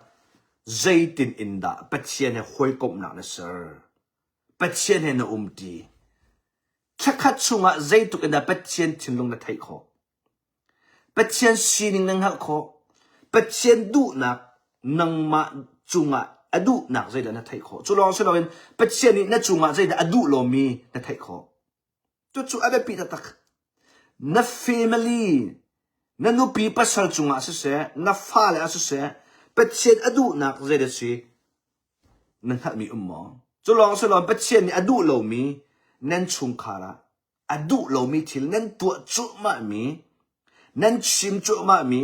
zeitin in dah Pathian he hawikomhnak na ser? Pathian he na umṭi. Thlakhat chungah zeitluk in dah Pathian thinlung na theih khawh? Pathian sining na hngalh khawh? Pathian duhnak nangmah cungah a. a duhnak zeidah na theih khawh. Cu lawng si loin Pathian nih na cungah zeidah a duh lomi na theih khawh. Cucu a biapi taktak. Na family, na nupi pasal cungah siseh, na fale ah siseh, Pathian a duhnak zeidah si na hngalhmi um maw? Cu lawng si loin Pathian nih a duh lomi nan chungkhar ah a duh lomi thil nan tuah cuahmahmi, nan chim cuahmahmi,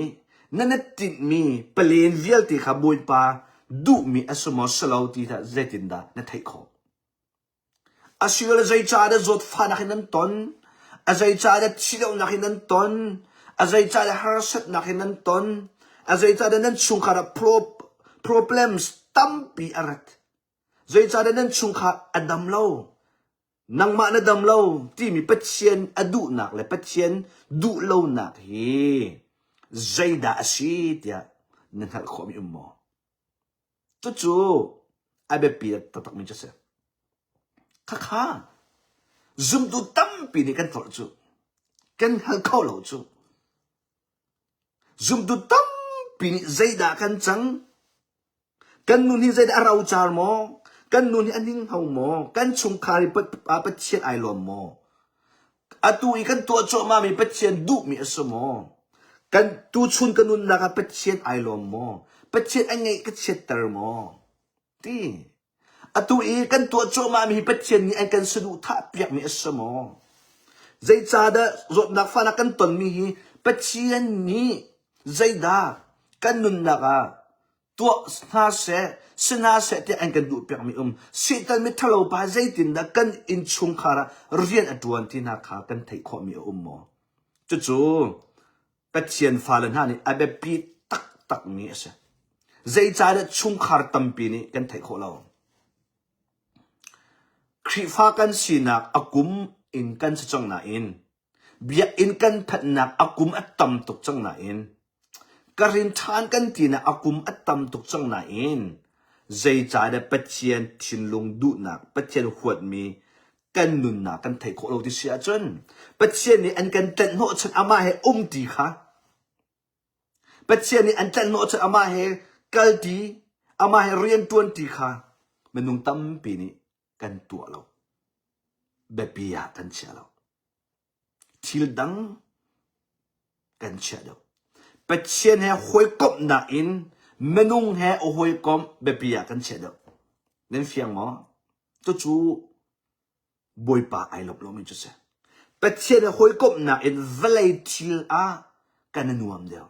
nan i tinhmi palen vialte kha Bawipa duhmi a si maw si lo ti kha zeitindah na theih khawh? Asilole zeicahdah zawtfahnak in nan ton? A zeicahdah thihlohnak in nan ton? A zeicahdah harsatnak in nan ton? A zeicahdah nan chungkhar ah problems tampi a rat? Zeicahdah nan chungkhar a dam lo? Nangmah na dam lo timi Pathian a duhnak le Pathian duhlonak hi zeidah a si tiah na hngalh khawhmi um maw? Cucu a biapi taktakmi cu a si. Khakha zumtu tampi nih kan tlolh cu. Kan hngal kho lo cu. Zumtu tampi nih zeidah kan cang? Kan nun hi zeidah a rocar maw? Kan nun hi a hninghno maw? Kan chungkhar i Pathian ai lawm maw? Atu i kan tuah cuahmahmi Pathian duhmi a si maw? Kan tuchun ka nunnak ah Pathian ai lawm maw? Pathian a ngeih ka chiatter maw? Ti. Atu i kan tuah cuahmahmi hi Pathian nih an kan saduhthah piakmi a si maw? Zeicahdah zawtnak fahnak kan tonmi hi Pathian nih zeidah kan nunnak ah tuah hna seh, si hna seh tiah an kan duhpiakmi um. Satan mithalo pa zeitindah kan innchungkhar ah rian a ṭuan ti hna kha kan theih khawhmi a um maw? Cucu Pathian fale hna nih a biapi taktakmi a si. Zeicahdah chungkhar tampi nih kan theih khawh lo? Khrihfa kan sinak a kum in kan si cang nain Biakinn kan phanhnak a kum a tam tuk cang nain ka rin ṭhan kan tinak a kum a tam tuk cang nain zeicahdah Pathian thinlung duhnak, Pathian huatmi kan nunnak kan theih khawh lo ti si ahcun Pathian nih an kan tlenhnawhchan amah he um ti kha Pathian nih an tlenhnawhchan amah he kal ti, amah he rianṭuan ti kha minung tampi nih kan tuah lo. Biapi ah kan chia lo. Thil dang kan chia deuh. Pathian he hawikomhnak in minung he a hawikomh biapi ah kan chia deuh. Nan fiang maw? Cucu Bawipa ai lawmh lomi cu si. Pathian he hawikomhnak in vawlei thil ah kan i nuam deuh.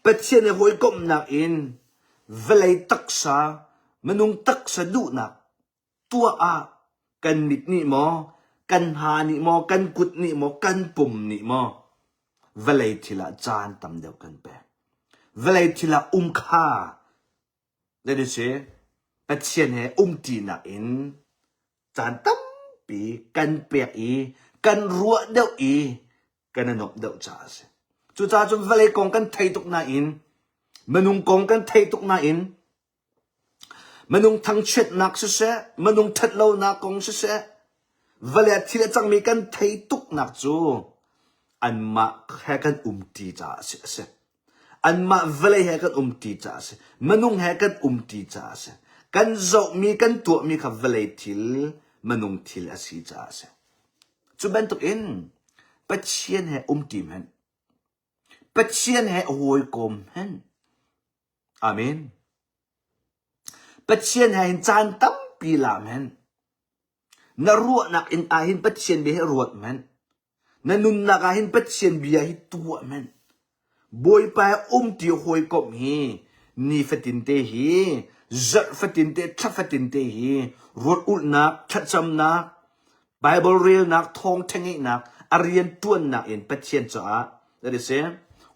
Pathian he hawikomhnak in vawlei taksa, minung taksa duhnak tuah ah kan mit nih maw, kan hna nih maw, kan kut nih maw, kan pum nih maw vawlei thil ah caan tam deuh kan pek. Vawlei thil ah um kha zei si Pathian he umṭinak in caan tampi kan pek i kan ruah deuh i kan i nuamh deuh caah a si. Cucaah cun vawlei kong kan thei tuk nain minung kong kan thei tuk nain Minung thangchiatnak siseh, minung ṭhatlonak kong siseh, vawlei ah thil a cangmi kan thei tuknak cu anmah he kan umṭi caah a si. A si. Anmah vawlei he kan umṭi caah a si. Minung he kan umṭi caah a si. Kan zohmi, kan tuahmi kha vawlei thil, minung thil a si caah a si. Cu bantukin Pathian he umṭi hmanh, Pathian he hawikom hmanh, Amen. Pathian he hin caan tampi la men. Na ruahnak in ah hin Pathian bia hi ruat men. Na nunnak ah hin Pathian bia hi tuah men. Bawipa he umti hawikomh hi nifatin te hi zarh fatin te thla fatin te hi ruat ulhnak thlacamnak Bible relnak thawngṭha ngeihnak a rian ṭuannak in Pathian caah that is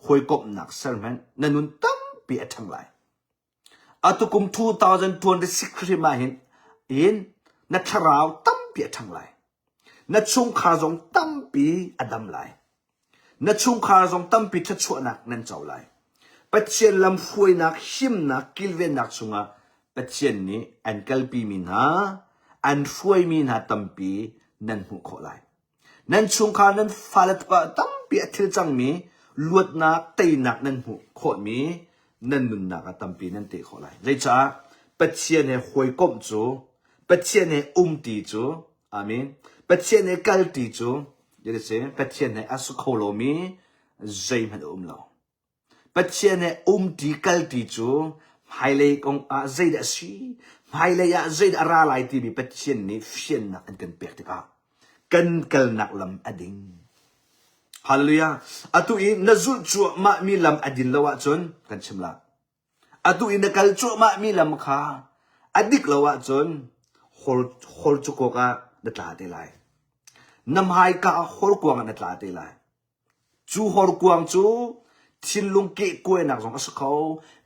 hawikomhnak ser hmanh na nun tampi a ṭhang lai. Atu kum 2026 hrim ah hin in na thlarau tampi a ṭhang lai. Na chungkhar zong tampi a dam lai. Na chungkhar zong tampi thluachuahnak nan co lai. Pathian lamhruainak, himnak, kilvennak chungah Pathian nih an kalpimi hna, an hruaimi hna tampi nan hmuh khawh lai. Nan chungkhar nan fale tampi a thil cangmi luatnak, teinak nan hmuh khawhmi nan nunnak ah tampi nan teh khawh lai. Zeicah? Pathian he hawikomh cu, Pathian he umti cu, amen, Pathian he kalti cu, Pathian he a si kho lomi zeihmanh a um lo. Pathian he umṭi kalṭi cu hmailei kong ah zeidah a si, hmailei ah zeidah a ra lai timi Pathian nih fiannak an kan pek tikah kan kalnak lam a ding. Hallelujah. Atu i na zulh cuahmahmi lam a din lo ahcun kan chim la. Atu i na kal cuahmahmi lam kha a dik lo ahcun hol hol cukawk ah na tla te lai. Na hmaika ah horkuang ah na tla te lai. Cu horkuang cu thinlung kehkuainak zong a si kho,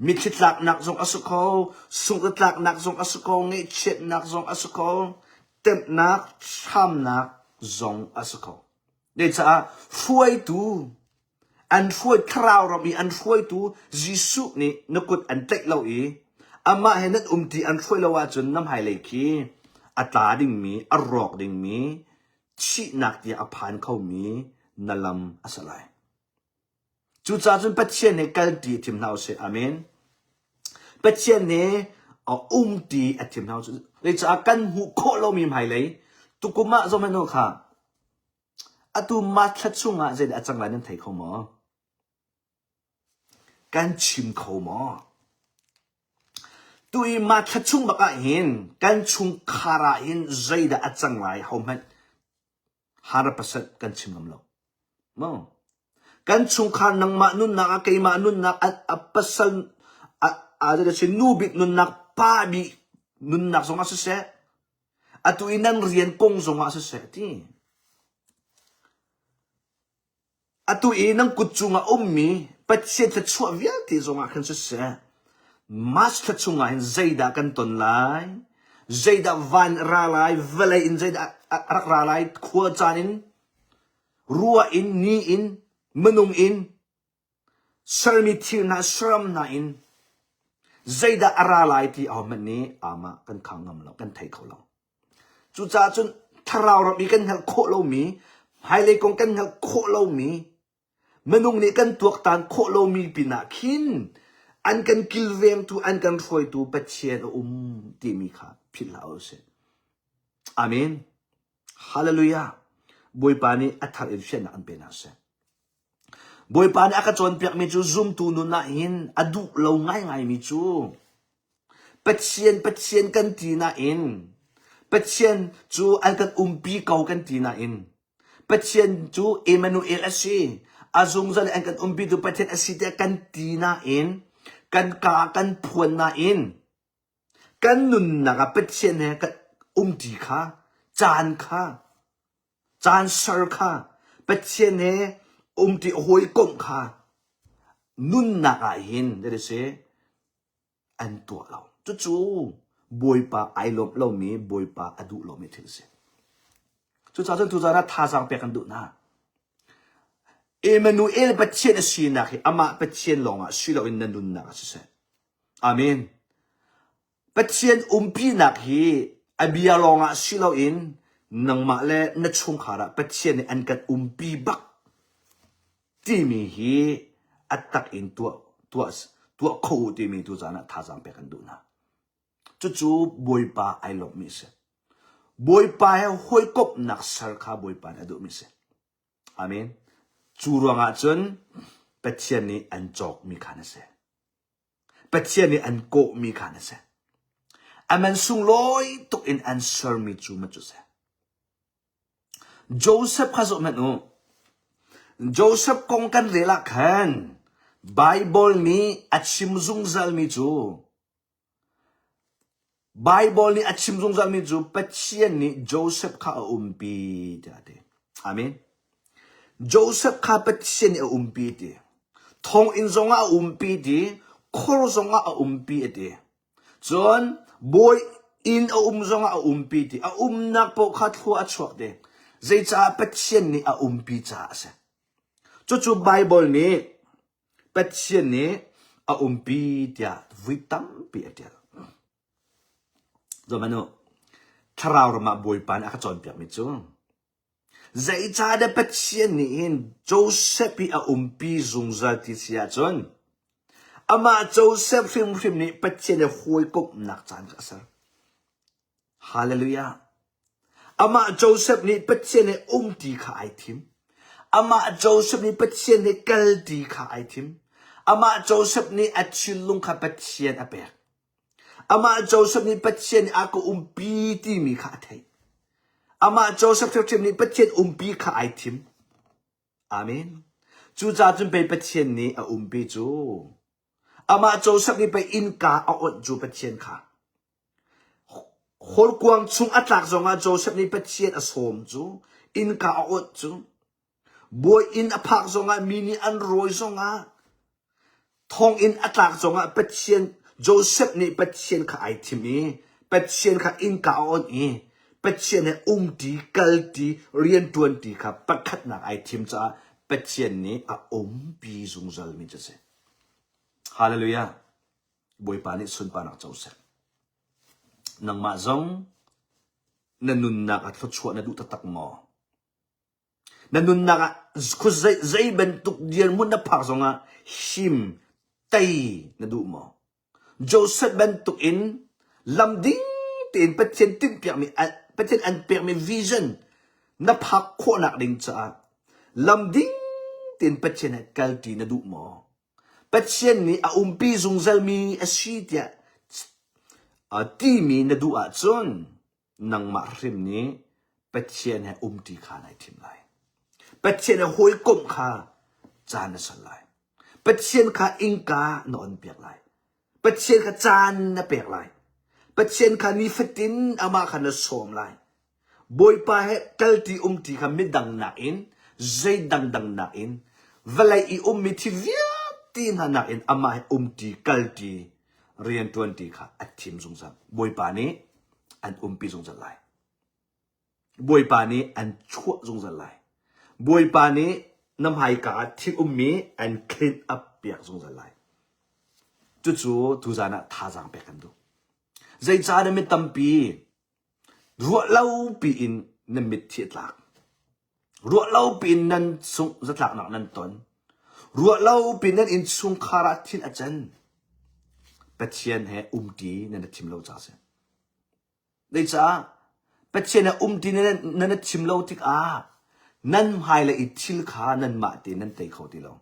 mitthli tlaknak zong a si kho, sungtlaknak zong a si kho, ngaihchiatnak zong a si kho, temhnak, hramnak zong a si kho. Zecaah hruaitu an hruai thlarau ram i an hruaitu Jesuh nih na kut an tlaih lo i amah he nan umti an hruai lo ahcun na hmailei khi a tla dingmi, a rawk dingmi thihnak tiah a phan khomi na lam a si lai. Cucaah cun Pathian he kalṭi a thim hna usih. Amen. Pathian he a umṭi a thim hna usih. Zeicah kan hmuh khawh lomi hmailei tukum ah zoh hmanh u kha atu March thla chungah zeidah a cang lai nan thei kho maw? Kan chim kho maw? Tu i mah thla chung bak ah hin kan chungkhar ah hin zeidah a cang lai hohmanh 100% kan chim ngam lo. Maw? Kan chungkhar nangmah nunnak ah keimah nunnak a, a pasal a, a, a nu bik nunnak pa bik nunnak zong ah siseh atu i nan rian kong zong ah siseh ti. Atu i nan kut cungah ummi Pathian thluachuah vialte zongah khan siseh, March thla chungah hin zeidah kan ton lai? Zeidah van ra lai? Vawlei in zeidah a rak ra lai? Khua caan in, ruah in, ni in, minung in, sermi thil hna, saram hna in, zeidah a ra lai ti ahohmanh nih amah kan khang ngam lo, kan thei kho lo. Cucaah cun thlarau ram i kan hngalh khawh lomi, hmailei kong kan hngalh khawh lomi, minung nih kan tuaktan khawh lomi pinah khin an kan kilvengtu, an kan hruaitu Pathian a um timi kha philh hlah u sih. Amen. Hallelujah. Bawipa nih a thar in fiannak an pe hna seh. Bawipa nih a ka cawnpiakmi cu zumtu nun ah hin a duh lo ngaingaimi cu Pathian Pathian kan ti nain Pathian cu an kan umpi ko kan ti nain Pathian cu Emmanuel a si a zungzal in an kan umpitu Pathian a si tiah kan ti nain kan kaa kan phuan nain kan nunnak ah Pathian he kan umṭi kha caan kha Caan ser kha Pathian he umṭi hawikomh kha nunnak ah hin si an tuah lo. Cucu Bawipa ai lawmh lomi, Bawipa a duh lomi thil a si. Cucaah cun tuzaan ah thazaang pek kan duh hna. Emmanuel Pathian a sinak hi amah Pathian lawngah si loin na nunnak ah siseh. Amen. Pathian umpinak hi a bia lawngah si loin nangmah le na chungkhar ah Pathian nih an kan umpi bak timi hi a tak in tuah tuah tuah kho u timi tu caan ah thazaang pek kan duh hna. Cucu Bawipa ai lawmhmi a si. Bawipa he hawikomhnak ser kha Bawipa nih a duhmi a si. Amen. Cu ruangah cun Pathian nih an cawkmi kha na si. Pathian nih an kawhmi kha na si. A man sunglawi tuk in an sermi cu ma cu si. Joseph kha zoh hmanh u. Joseph kong kan rel ah khan Bible nih a chim zungzalmi cu Baibal nih a chim zungzalmi cu Pathian nih Joseph kha a umpi tiah a ti. Amen. Joseph kha Pathian nih a umpi ti. Thonginn zongah a umpi ti. Khor zongah a umpi a ti. Cun bawi inn a um zongah a umpi ti. A umnak paoh kha thlua a chuak ti. Zeicah Pathian nih a umpi caah a si. Cucu Baibal nih Pathian nih a umpi tiah vui tampi a ṭial. Zohhmanh u, thlarau ram ah Bawipa nih a ka cawnpiakmi cu zeicahdah Pathian nih hin Joseph hi a umpi zungzal ti si ahcun. Amah Joseph hrimhrim nih Pathian he hawikomhnak caan kha a ser. Hallelujah. Amah Joseph nih Pathian he umti kha ai thim. Amah Joseph nih Pathian he kalti kha ai thim. Amah Joseph nih a thinlung kha Pathian a pek. Amah Joseph nih Pathian nih a ka umpi timi kha a theih. Amah Joseph hrimhrim nih Pathian umpi kha ai thim. Amen. Cucaah cun pei Pathian nih a umpi cu. Amah Joseph nih pei innka a onh cu Pathian kha. Hawlkuang chung a tlak zongah Joseph nih Pathian a sawm cu, innka a onh cu. Bawi inn a phak zongah mi nih an rawi zongah thonginn a tlak zongah Pathian Joseph nih Pathian kha ai thim i Pathian kha innka a onh i Pathian he umṭi, kalṭi, rianṭuanṭi kha pakhatnak ai thim caah Pathian nih a umpi zungzalmi cu a si. Hallelujah. Bawipa nih sunparnak co seh. Nangmah zong na nunnak ah thluachuah na duh taktak maw? Na nunnak ah khuazei zei bantuk dirhmun na phak zongah him tei na duh maw? Joseph bantuk in lam ding tein Pathian tinhpiakmi Pathian an pekmi vision na phak khawhnak ding caah lam ding tein Pathian he kalṭi na duh maw? Pathian nih a umpi zungzalmi a si tiah timi na duh ahcun nangmah hrim nih Pathian he umṭi kha nai thim lai. Pathian he hawikomh kha caan na ser lai. Pathian kha innka na onpiak lai. Pathian kha caan na pek lai. Pathian kha nifatin amah kha na sawm lai. Bawipa he kalṭi umṭi kha midang nakin zei dangdang nakin vawlei i ummi thi vialte hna nakin amah he umṭi kalṭi rianṭuanṭi kha a thim zungzal. Bawipa nih an umpi zungzal lai. Bawipa nih an chuah zungzal lai. Bawipa nih na hmaika ah thil ummi an clean up piak zungzal lai. Cucu tuzan ah thazaang pek kan duh. Zeicahdah mi tampi ruahlo piin nan mitthi a tlak. Ruahlo piin nan sungh zatlaknak nan ton. Ruahlo piin nan innchungkhar ah thil a can. Pathian he umṭi nan i thim lo caah a si. Zeicah Pathian he umṭi nan i thim lo tikah nan hmailei i thil kha nanmah tein nan tei kho ti lo.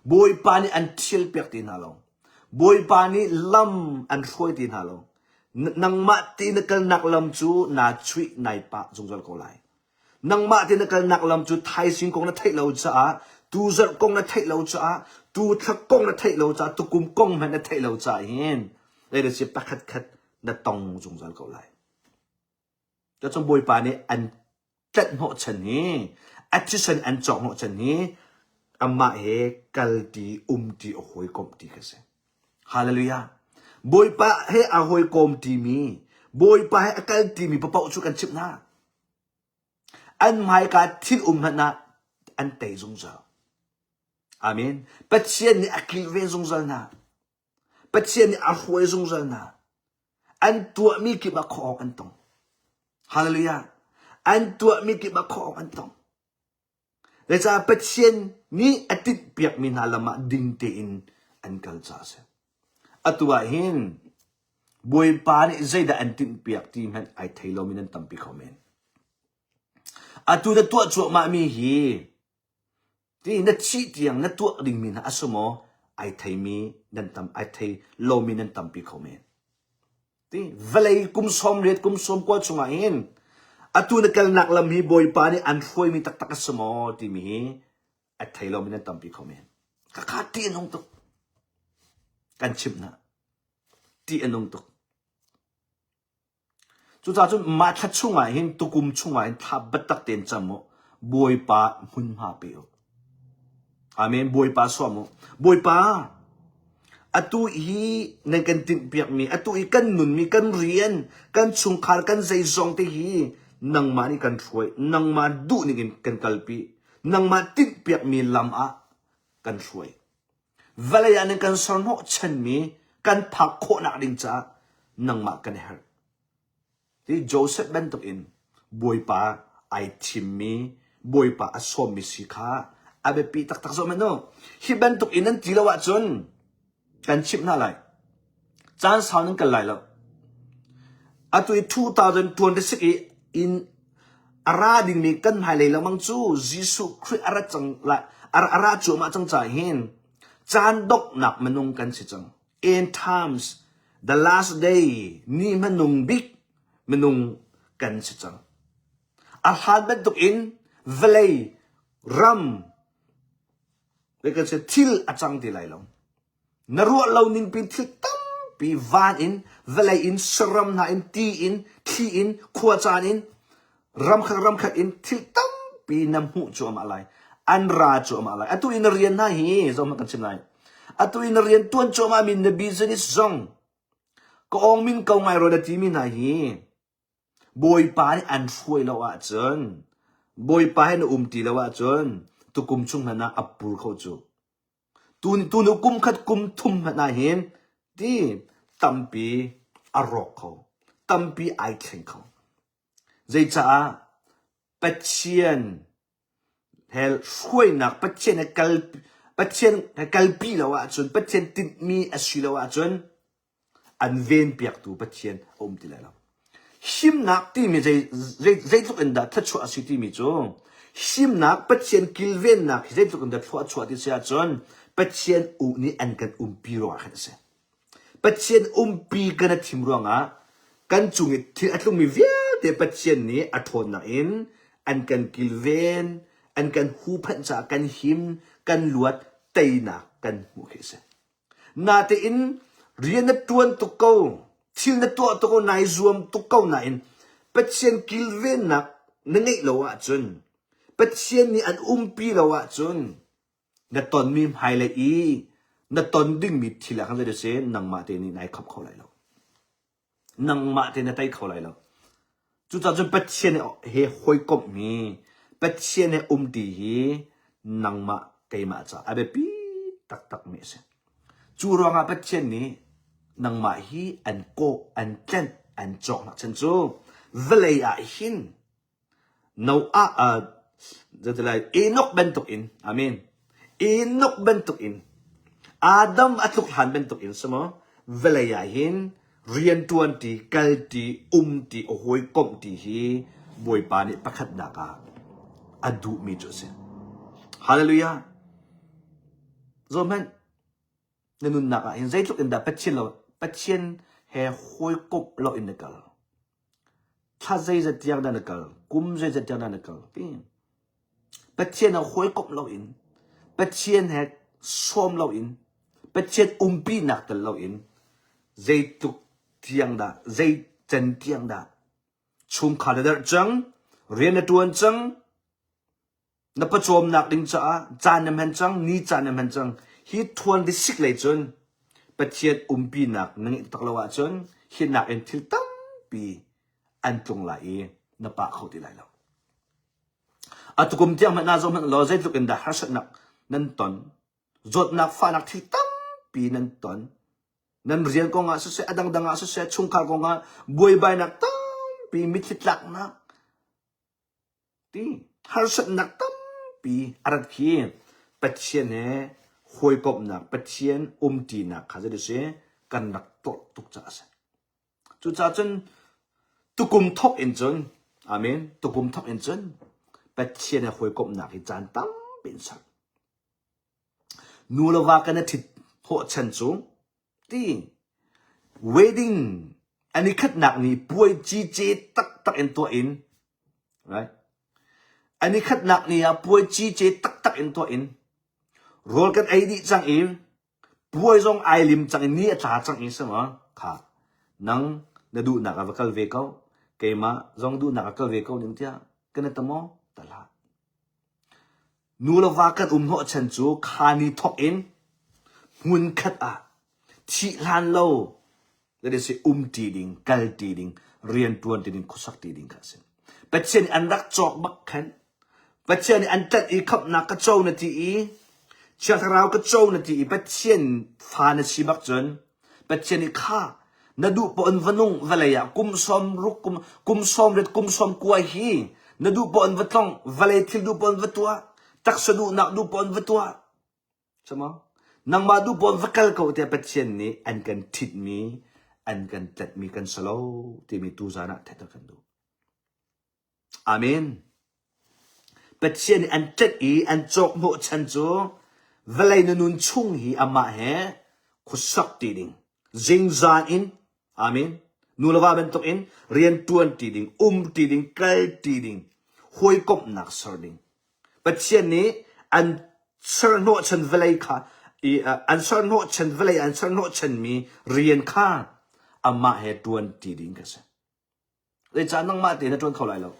Bawipa nih an ṭhialpiak ti hna lo. Bawipa nih lam an hruai ti hna lo. Nangmah te na kalnak lam cu naa chuih nai pah zungzal ko lai. Nangmah te na kalnak lam cu thaizing kong na theih lo caah, tuzarh kong na theih lo caah, tuthla kong na theih lo caah, tukum kong hmanh na theih lo caah hin leidasi pakhat khat na tong zungzal ko lai. Cucu Bawipa nih an tlanh hnawhchan hi, a thisen an cawk hnawhchan hi, amah he kalṭi, umṭi, a hawikomhṭi kha si. Hallelujah. Bawipa he a hawikomṭimi, Bawipa he a kalṭimi paoh cu kan chimh hna. An hmaika thil um hmanh ah an tei zungzal. Amen. Pathian nih a kilven zungzal hna. Pathian nih a hruai zungzal hna. An tuahmi kip ah khuaawng an tong. Hallelujah. An tuahmi kip ah khuaawng an tong. Zeicah Pathian nih a tinhpiakmi hna lam ah ding tein an kal caah a si. Atu ah hin Bawipa nih zeidah an tinhpiak ti hmanh ai thei lomi nan tampi kho men. Atu na tuah cuahmahmi hi Ti na thih tiang na tuah dingmi hna a si maw? Ai theimi nan tam, ai thei lomi nan tampi kho men. Ti vawlei kum 80 kum 90 chungah hin atu na kalnak lam hi Bawipa nih an hruaimi taktak a si maw timi hi a thei lomi nan tampi kho men. Khakha ti a nung tuk. Kan chimh hna. Ti a nung tuk. Cucaah cun mah thla chungah hin tukum chungah hin thla biatak tein cam u. Bawipa hmunhma pe u. Amen. Bawipa suam u. Bawipa, atu hi nan kan tinhpiakmi, atu i kan nunmi, kan rian, kan chungkhar, kan zeizong te hi nangmah nih kan hruai, nangmah duhning in kan kalpi, nangmah tinhpiakmi lam ah kan hruai. Vawlei ah nan kan serhnawh chanmi kan phak khawhnak ding caah nangmah kan herh. Hi Joseph bantuk in Bawipa ai thimmi, Bawipa a sawmmi si kha a biapi taktak zoh hmanh u. Hi bantuk in nan ti lo ahcun. Kan chimh hna lai. Caan sau nan kal lai lo. Atu i 2026 i in a ra dingmi kan hmailei lengmang cu Jesuh Khrih a ra cang lai a ra cuahmah cang caah hin caan donghnak minung kan si cang. End times, the last day, ni hmanung bik minung kan si cang. A hlan bantuk in vawlei, ram, thil a cang ti lai lo. Na ruah lo ning pin thil tampi van in, vawlei in, saram hna in, ti in, thli in, khua caan in, ramkhat ramkhat in thil tampi na hmuh cuahmah lai. An ra cuahmah lai. Atu i na rian hna hi zohhmanh kan chim lai. Atu i na rian tuan cuahmah mi na business zong ka awng min ko ngai rua na timi hna hi Bawipa nih an hruai lo ahcun, Bawipa he na um ti lo ahcun tukum chung hmanh ah a pur kho cu. Tu tunu kum khat kum thum hmanh ah hin ti tampi a rawk kho. Tampi ai thleng kho. Zeicaah Pathian he hruainak Pathian he kal Pathian he kalpi lo ahcun Pathian tinhmi a si lo ahcun an venpiaktu Pathian a um ti lai lo. Himnak timi zei, zei, zeitluk in dah thluachuah a si timi cu himnak Pathian kilvennak hi zeitluk in dah thluachuah ti si ahcun Pathian u nih an kan umpi ruangah khan a si. Pathian umpi kan a thim ruangah kan cung i thil a tlungmi vialte Pathian nih a ṭhawnnak in an kan kilven, an kan huhphenh caah kan him, kan luat, teinak kan hmuh khi a si. Natein rian na ṭuan tuk ko, thil na tuah tuk ko, nai zuam tuk ko nain Pathian kilvennak na ngeih lo ahcun, Pathian nih an umpi lo ahcun na tonmi hmailei i na ton dingmi thil ah khan zei si nangmah te nih nai khop kho lai lo. Nangmah te na tei kho lai lo. Cucaah cun Pathian he hawikomh hi, Pathian he umti hi nangmah keimah caah a biapi taktakmi a si. Cu ruangah Pathian nih nangmah hi an kawh, an tlenh, an cawknak chan cu vawlei ah hin Noah uh, zeitilai Enoch bantuk in amen Enoch bantuk in Adam a tluk hlan bantuk in si maw vawlei ah hin riantuan ti kal ti um ti a hawikomh ti hi Bawipa nih pakhatnak ah a duhmi cu a si Hallelujah Zohhmanh na nunnak ah hin zeitluk in dah Pathian lo Pathian he hawikomh lo in na kal Thla zeizat tiang dah na kal? Kum zeizat tiang dah na kal? Ti. Pathian he hawikomh loin, Pathian he sawm loin, Pathian umpinak tel loin zeitluk tiang dah, zei can tiang dah chungkhar na derh cang, rian na ṭuan cang, Na pawcawmnak ding caah caan na hman cang, ni caan na hman cang. Hi thuan risik lei cun Pathian umpinak na ngeih tak lo ahcun hi nakin thil tampi an tlung lai i na pah kho ti lai lo. Atukum tiang hmanh na zoh hmanh law zeitluk in dah harsatnak nan ton, zawtnak fahnak thil tampi nan ton, nan rian kong ah siseh, a dangdang ah siseh, chungkhar kong ah buaibainak tampi, mitthli tlaknak, Ti harsatnak tampi a rat khi Pathian he hawikomhnak, Pathian umṭinak kha zei si kan rak tlawt tuk caah a si. Cucaah cun tukum thawk in cun, amen, tukum thawk in cun Pathian he hawikomhnak hi caan tampi in ser. Nu le va kan i ṭhit hnawhchan cu ti wedding an i khatnak ni puai cice taktak in tuah in right an i khatnak ni ah puai cice taktak in tuah in rawl kan ei dih cang i puai zong ai lim cang i ni a tla cang i sama kha nang na duhnak ah va kal ve ko keimah zong duhnak ah kal ve ko ning tiah kan i tamo tala Nu le va kan um hnawhchan cu kha ni thawk in hmunkhat ah thih hlan lo that is um ṭi ding, kal ṭi ding, rianṭuan ṭi ding, khuasak ṭi ding kha a si. Pathian nih an rak cawk bak khan Pathian nih an tlanh i khamhnak ka co na ti i Thiang Thlarau ka co na ti i Pathian fa na si bak cun Pathian nih kha na duh paoh in va nung vawlei ah kum sawm ruk kum kum sawm riat kum sawm kua hi na duh paoh in va tlong vawlei thil duh paoh in va tuah taksa duhnak duh paoh in va tuah Sama? Nangmah duh pawn va kal ko tiah Pathian nih an kan ṭhitmi, an kan tlatmi kan si lo timi tuzan ah theihter kan duh. Amen. Pathian nih an ṭet i an cawk hnawhchan cu vawlei na nun chung hi amah he khuasak ti ding, zingzan in, amen, nu le va bantuk in rian ṭuan ti ding, um ti ding, kal ti ding, hawikomhnak ser ding. Pathian nih an ser hnawhchan vawlei kha i an ser hnawhchan vawlei an ser hnawhchanmi rian kha amah he ṭuan ti ding ka si. Zeicah nangmah tein na ṭuan kho lai lo?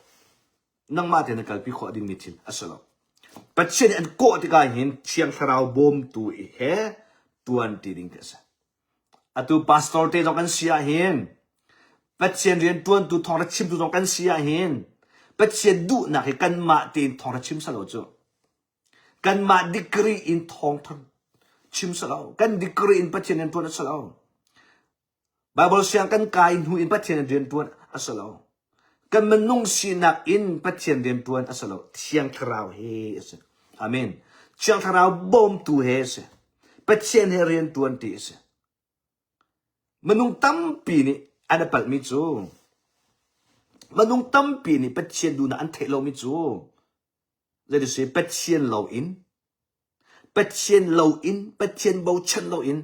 Nangmah tein na kalpi khawh dingmi thil a si lo. Pathian nih an kawh tikah hin Thiang Thlarau bawmtu he ṭuan ti ding khi a si. Atu pastor te zong kan si ah hin Pathian rian ṭuantu thawngṭha chimtu zong kan si ah hin Pathian duhnak hi kanmah tein thawngṭha chim salo cu. Kanmah degree in thawngṭha chim salo. Kan degree in Pathian rian ṭuan a si lo. Baibal siang kan kai hnu in Pathian rianṭuan a si lo. Kan minung sinak in Pathian rianṭuan a si lo. Thiang Thlarau he a si. Amen. Thiang Thlarau bawmtu he a si. Pathian he rianṭuan ti a si. Minung tampi nih an i palhmi cu minung tampi nih Pathian duhnak an theih lomi cu zeiti Pathian loin Pathian loin, Pathian bochan loin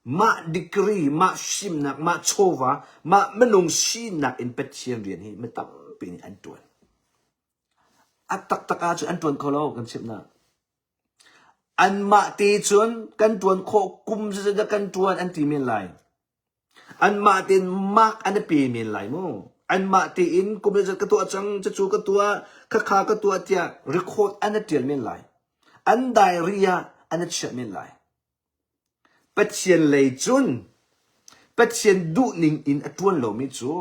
mah degree, mah fimnak, mah chawva, mah minung sinak in Pathian rian hi mi tampi nih an ṭuan. A taktak ahcun an ṭuan kho lo kan chimh hna. Anmah te cun kan ṭuan khawh kum zeizat kan ṭuan an ti men lai. Anmah tein mark an i pe men lai mu. Anmah tein kum zeizat ka tuah cang, cucu ka tuah, khakha ka tuah tiah record an i ṭial men lai. An diary ah an i chiah men lai. Pathian lei cun Pathian duhning in a ṭuan lomi cu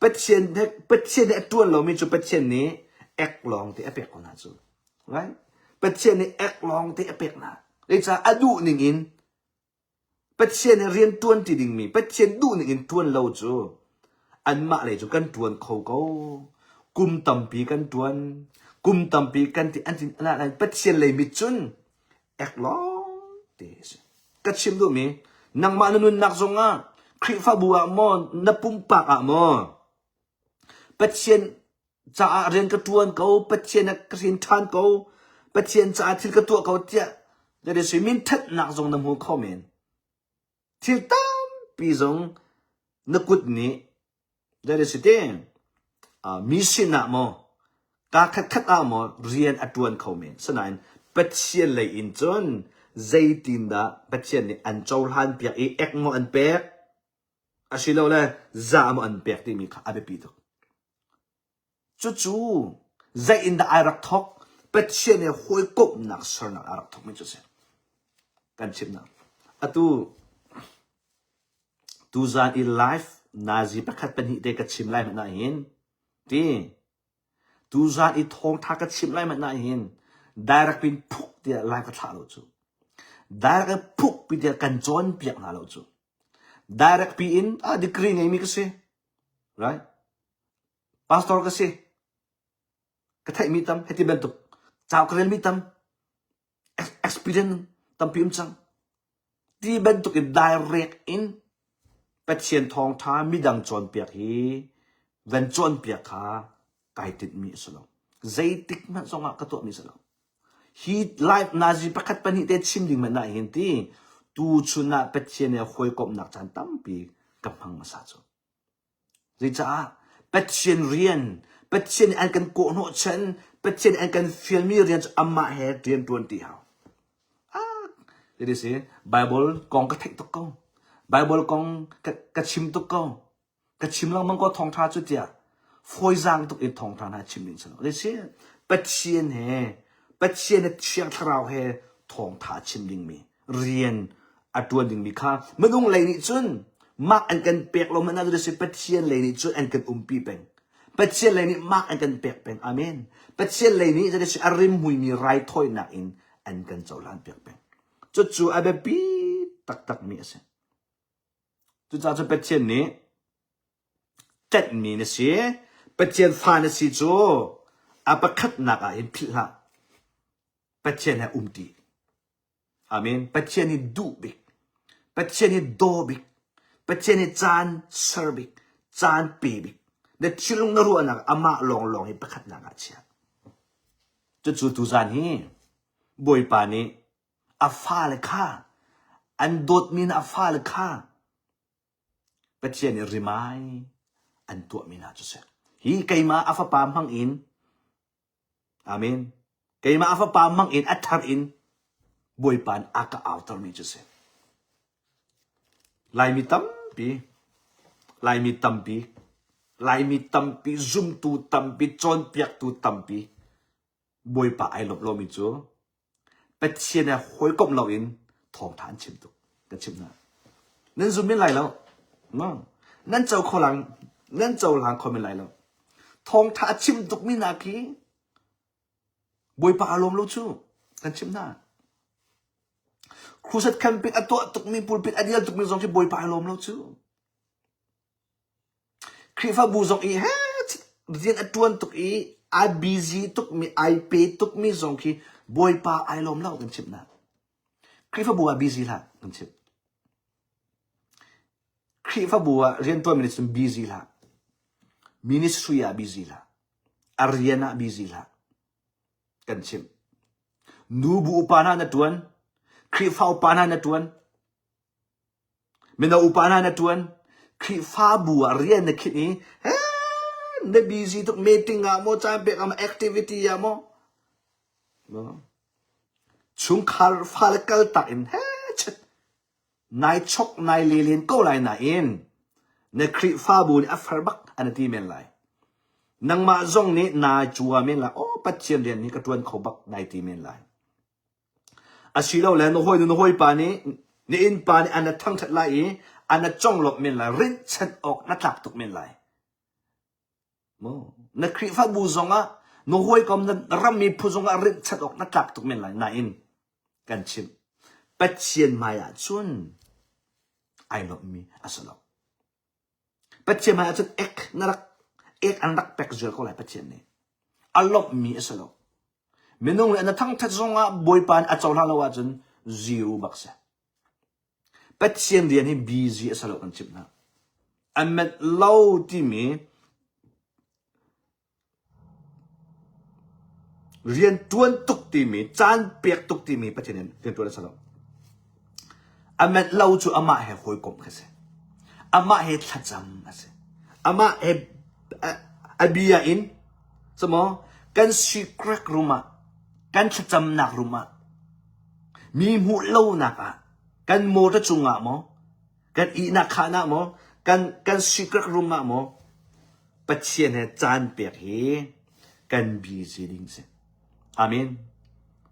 Pathian he Pathian nih a ṭuan lomi cu Pathian nih ek lawng te a pek ko hna cu. Right? Pathian nih ek lawng te a pek hna. Zeicah a duhning in Pathian he rian ṭuanṭi dingmi, Pathian duhning in ṭuan lo cu anmah lei cu kan ṭuan kho ko. Kum tampi kan ṭuan, kum tampi kan ti an ti nain Pathian lei mit cun ek lawng te a si. Ka chim duhmi, nangmah na nunnak zongah Khrihfabu ah maw, na pumpak ah maw, Pathian caah rian ka ṭuan ko, Pathian ah ka hrin ṭhan ko, Pathian caah thil ka tuah ko tiah that is min ṭhatnak zong na hmu kho men. Thil tampi zong na kut nih that is te mi sin ah maw ka khatkhat ah maw rian a ṭuan kho men. Sinain Pathian lei in cun zeitindah Pathian nih an cohlan piak i ek maw an pek asilole za maw an pek timi kha a biapi tuk. Cucu zei in dah ai rak thawk? Pathian he hawikomhnak sernak aa rak thawkmi cu a si. Kan chimnak. Atu tuzan i live nazi pakhat pahnih te ka chim lai hmanh ah hin ti tuzan i thawngtha ka chim lai hmanh ah hin direct pin phuk tiah live ka thlah lo cu. Direct in phuk pi tiah kan cawnpiak hna lo cu. Direct pi in ah degree ngeimi ka si. Right? Pastor ka si. Ka theihmi tam, hiti bantuk. Cau ka relmi tam. Experience tampi um cang. Ti bantuk in direct in Pathian thawngtha midang cawnpiak hi van cawnpiak kha kai tinhmi a si lo. Zeitik hmanh zongah ka tuahmi a si lo. Hi live nazi pakhat pahnih te chim ding hmanh ah hin ti tu chun ah Pathian he hawikomhnak caan tampi ka hmang hmasa cu. Zeicah Pathian rian, Pathian nih an kan kawhhnawhchan, Pathian nih an kan fialmi rian cu amah he rian ṭuan ti hau. Ah, it is Bible kong ka theih tuk ko. Bible kong ka, ka chim tuk ko. Ka chim lengmang ko thawngṭha cu tiah fawizaang tuk in thawngṭha hna chim ding si lo. Si Pathian he Pathian he Thiang Thlarau he thawngṭha chim dingmi rian a ṭuan dingmi kha minung lei nih cun mak an kan pek lo hmanh ah si Pathian lei nih cun an kan umpi peng. Pathian lei nih mak an kan pek peng. Amen. Pathian lei nih si a rimhmuimi raithawinak in an kan cohlan piak peng. Cucu a biapi taktakmi a si. Cucaah cun Pathian nih ṭanhmi na si, Pathian fa na si cu a pakhatnak ah hin philh hlah. Pathian he umṭi. Amen. Pathian hi duh bik. Pathian hi daw bik. Pathian hi caan ser bik. Caan pe bik. Na thinlung na ruahnak amah lawnglawng hi pakhatnak ah chia. Cucu tuzan hi Bawipa nih a fale kha an dawtmi na a fale kha Pathian nih rimai an tuahmi hna cu si. Hi keimah a fapa hmang in Amen. Keimah a fapa mang in a thar in Bawipa nih a ka autermi cu si. Laimi tampi, Laimi tampi, Laimi tampi, zumtu tampi, cawnpiaktu tampi, Bawipa ai lawmh lomi cu Pathian he hawikomh loin thawngtha an chim tuk. Ka chimh hna. Nan zum men lai lo. No. Nan co kho lang, nan cohlang kho men lai lo. Thawngtha a chim tukmi hna khi Bawipa aa lawm lo cu. Kan chimh hna. Crusade camping a tuah tukmi pulpit a dial tukmi zong khi Bawipa aa lawm lo cu. Khrihfabu zong i he rian a ṭuan tuk i ai busy tukmi, ai pe tukmi zong khi Bawipa ai lawm lo kan chimh hna. Khrihfabu ah busy hlah kan chimh. Khrihfabu ah rianṭuanmi nih cun busy hlah. Ministry ah busy hlah. A rian ah busy hlah. Kan chimh. Nubu upa hna na ṭuan. Khrihfa upa hna na ṭuan. Mino upa hna na ṭuan. Khrihfabu ah rian na khinh i na busy tuk meeting ah maw caan pek ah maw activity ah maw chungkhar fale kaltak in chet nai chok nai le len ko lai nain na Khrihfabu nih a far bak an ti men lai. Nangmah zong nih naa cua men lai. Oh Pathian rian hi ka ṭuan kho bak nai ti men lai. Asilole na hawinu na hawipa nih na innpa nih an na thangṭhat lai i an na conglawmh men lai, rinhchanh awk na tlak tuk men lai. Maw? Na Khrihfabu zongah na hawikom na rammi phu zongah rinhchanh awk na tlak tuk men lai. Nain kan chimh, Pathian hmai ah cun ai lawmhmi a si lo. Pathian hmai ahcun ek na rak ek an rak pek zual ko lai Pathian nih. A lawmhmi a si lo. Minung nih na thangthat zongah Bawipa nih a cohlan lo ahcun zero bak si. Pathian rian hi busy a si lo kan chimh hna. A menh lo timi Rian ṭuan tuk timi, caan pek tuk timi Pathian in rian ṭuan a si lo. A menh lo cu amah he hawikomh khi a si. Amah he thlacam a si. Amah he a bia in cumaw kan secret room ah, kan thlacamnak room ah, mi hmuh lonak ah, kan motor cungah maw, kan ihnak khaan ah maw, kan kan secret room ah maw, Pathian he caan pek hi kan busy ding si. Amen.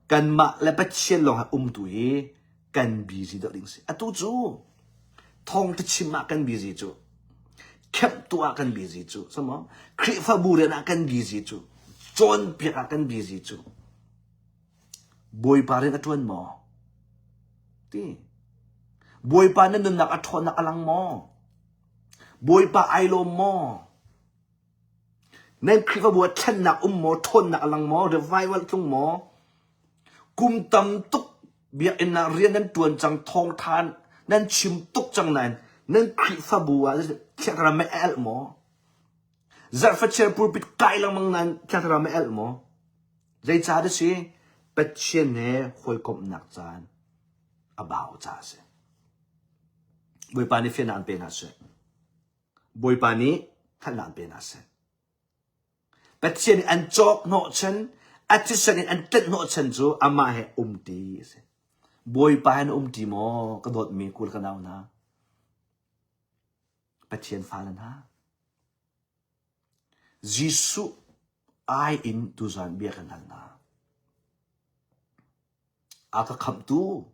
Kanmah le Pathian lawng he umtu hi kan busy deuh ding si. Atu cu thawngtha chim ah kan busy cu. Khemhtu ah kan busy cu. Samo Khrihfabu rian ah kan busy cu. Cawnpiak ah kan busy cu. Bawipa rian a ṭuan maw? Ti. Bawipa na nunnak a ṭhawnnak a lang maw? Bawipa ai lawm maw? Nan Khrihfabu ah thlennak um maw? Ṭhawnnak a lang maw? Revival tlung maw? Kum tam tuk biakinn ah rian nan ṭuan cang, thawngṭha nan chim tuk cang nain nan Khrihfabu ah Thiang Thlarau mei a alh maw? Zarhfachiar pulpit kai lengmang nain Thiang Thlarau mei a alh maw? Zeicah dah si? Pathian he hawikomhnak caan a bau caah a si. Bawipa nih fiannak an pe hna seh. Bawipa nih hngalhnak an pe hna seh. Pathian nih an cawk hnawhchan, a thisen in an tenh hnawhchan cu amah he umti a si. Bawipa he na umti maw? Ka dawtmi kul ka nau hna. Pathian fale hna. Jesuh ai in tuzan bia kan hal hna. A ka khamhtu,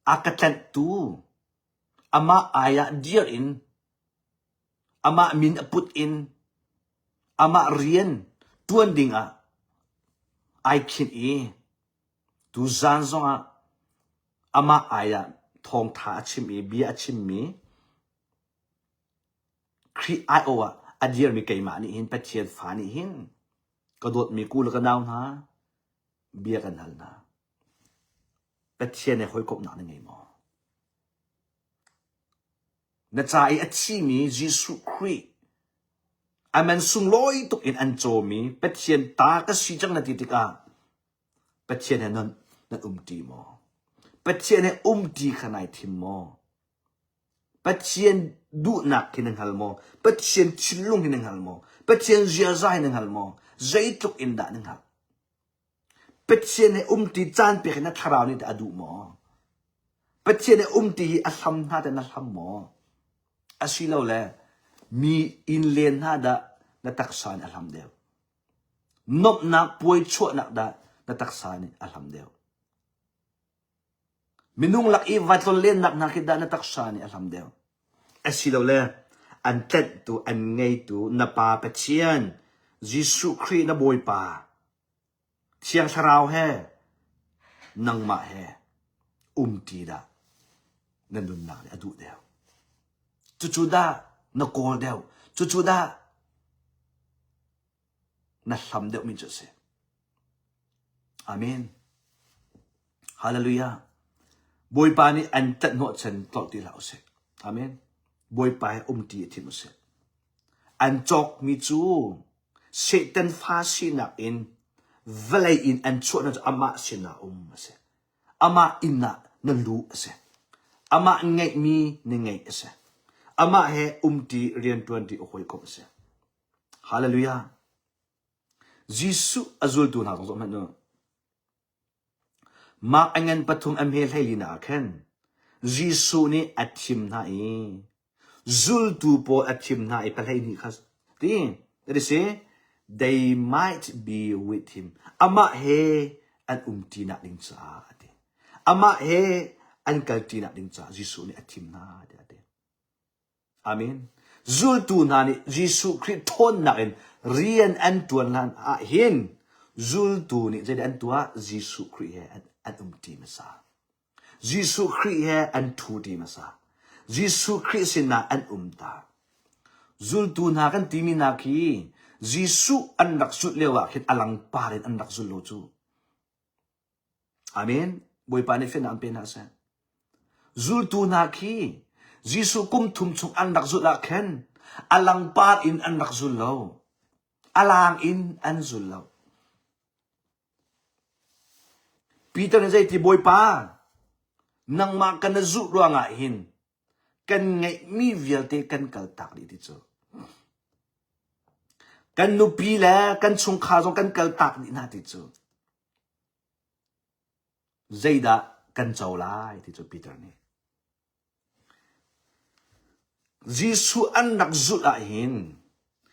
a ka tlanhtu, amah ai ah dir in, amah min a put in, amah rian ṭuan dingah ai khinh i tuzan zongah amah ai ah thawngṭha a chim i bia a chimmi Khrih aiawh ah a dirmi keimah nih hin Pathian fa nih hin ka dawtmi ku le ka nau hna bia kan hal hna. Pathian he hawikomhnak na ngei maw? Na ca i a thimi Jesuh Khrih a man sunglawi tuk in an cawmi Pathian ta ka si cang na ti tikah Pathian he nan, nan umṭi maw? Pathian he umṭi kha nai thim maw? Pathian duhnak khi na hngal maw? Pathian thinlung hi na hngal maw? Pathian ziaza hi na hngal maw? Zeitluk in dah na hngalh? Pathian he umṭi caan pek in na thlarau nih tah a duh maw? Pathian he umṭi hi a hlam hna teh na hlam maw? Asilole mi inn len hna dah na taksa nih a hlam deuh? Nuamhnak puai chuahnak dah na taksa nih a hlam deuh? Minung lak i va tlonlennak hna khi dah na taksa nih a hlam deuh? Asilole an tlenhtu, an ngeitu na Pa Pathian, Jesuh Khrih na Bawipa, Thiang Thlarau he nangmah he umṭi dah na nunnak nih a duh deuh. Cucu dah na kawl deuh. Cucu dah na hlam deuhmi cu a si. Amen. Hallelujah. Bawipa nih an tanh chan tlolh ti hlah usih. Amen. Bawipa he umṭi i thim usih. An cawkmi cu Satan fa sinak in vawlei in an chuahnak cu amah sinah um a si. Amah inn ah na luh a si. Amah ngeihmi na ngeih a si. Amah he umṭi rianṭuanṭi a hawikom a si. Hallelujah. Jesuh a zultu hna zong zoh hmanh u. Mark a ngan pathum a hme hleili ah khan Jesuh nih a thim hna i zultu pawl a thim hna i pahleihnih kha ti that is they might be with him amah he an umṭinak ding caah a ti amah he an kalṭinak ding caah Jesuh nih a thim hna tiah a ti Amen. Zultu hna nih Jesuh Khrih ṭhawnnak in rian an ṭuan hlan ah hin zultu nih zeidah an tuah? Jesuh Khrih he an, an umṭi hmasa. Jesuh Khrih he an ṭhuṭi hmasa. Jesuh Khrih sinah an um ta. Zultu hna kan timi hna khi Jesuh an rak zulh lio ah khin a langpar in an rak zul lo cu. Amen. Bawipa nih fiannak an pe hna seh. Zultu hna khi Jesuh kum thum chung an rak zulh ah khan a langpar in an rak zul lo. A lang in an zul lo. Peter nih zeiti Bawipa nangmah kan na zulh ruangah hin kan ngeihmi vialte kan kaltak dih ti cu. Kan nupi le kan chungkhar zong kan kaltak dih hna ti cu. Zeidah kan co lai ti cu Peter nih. Jesuh an rak zulh ah hin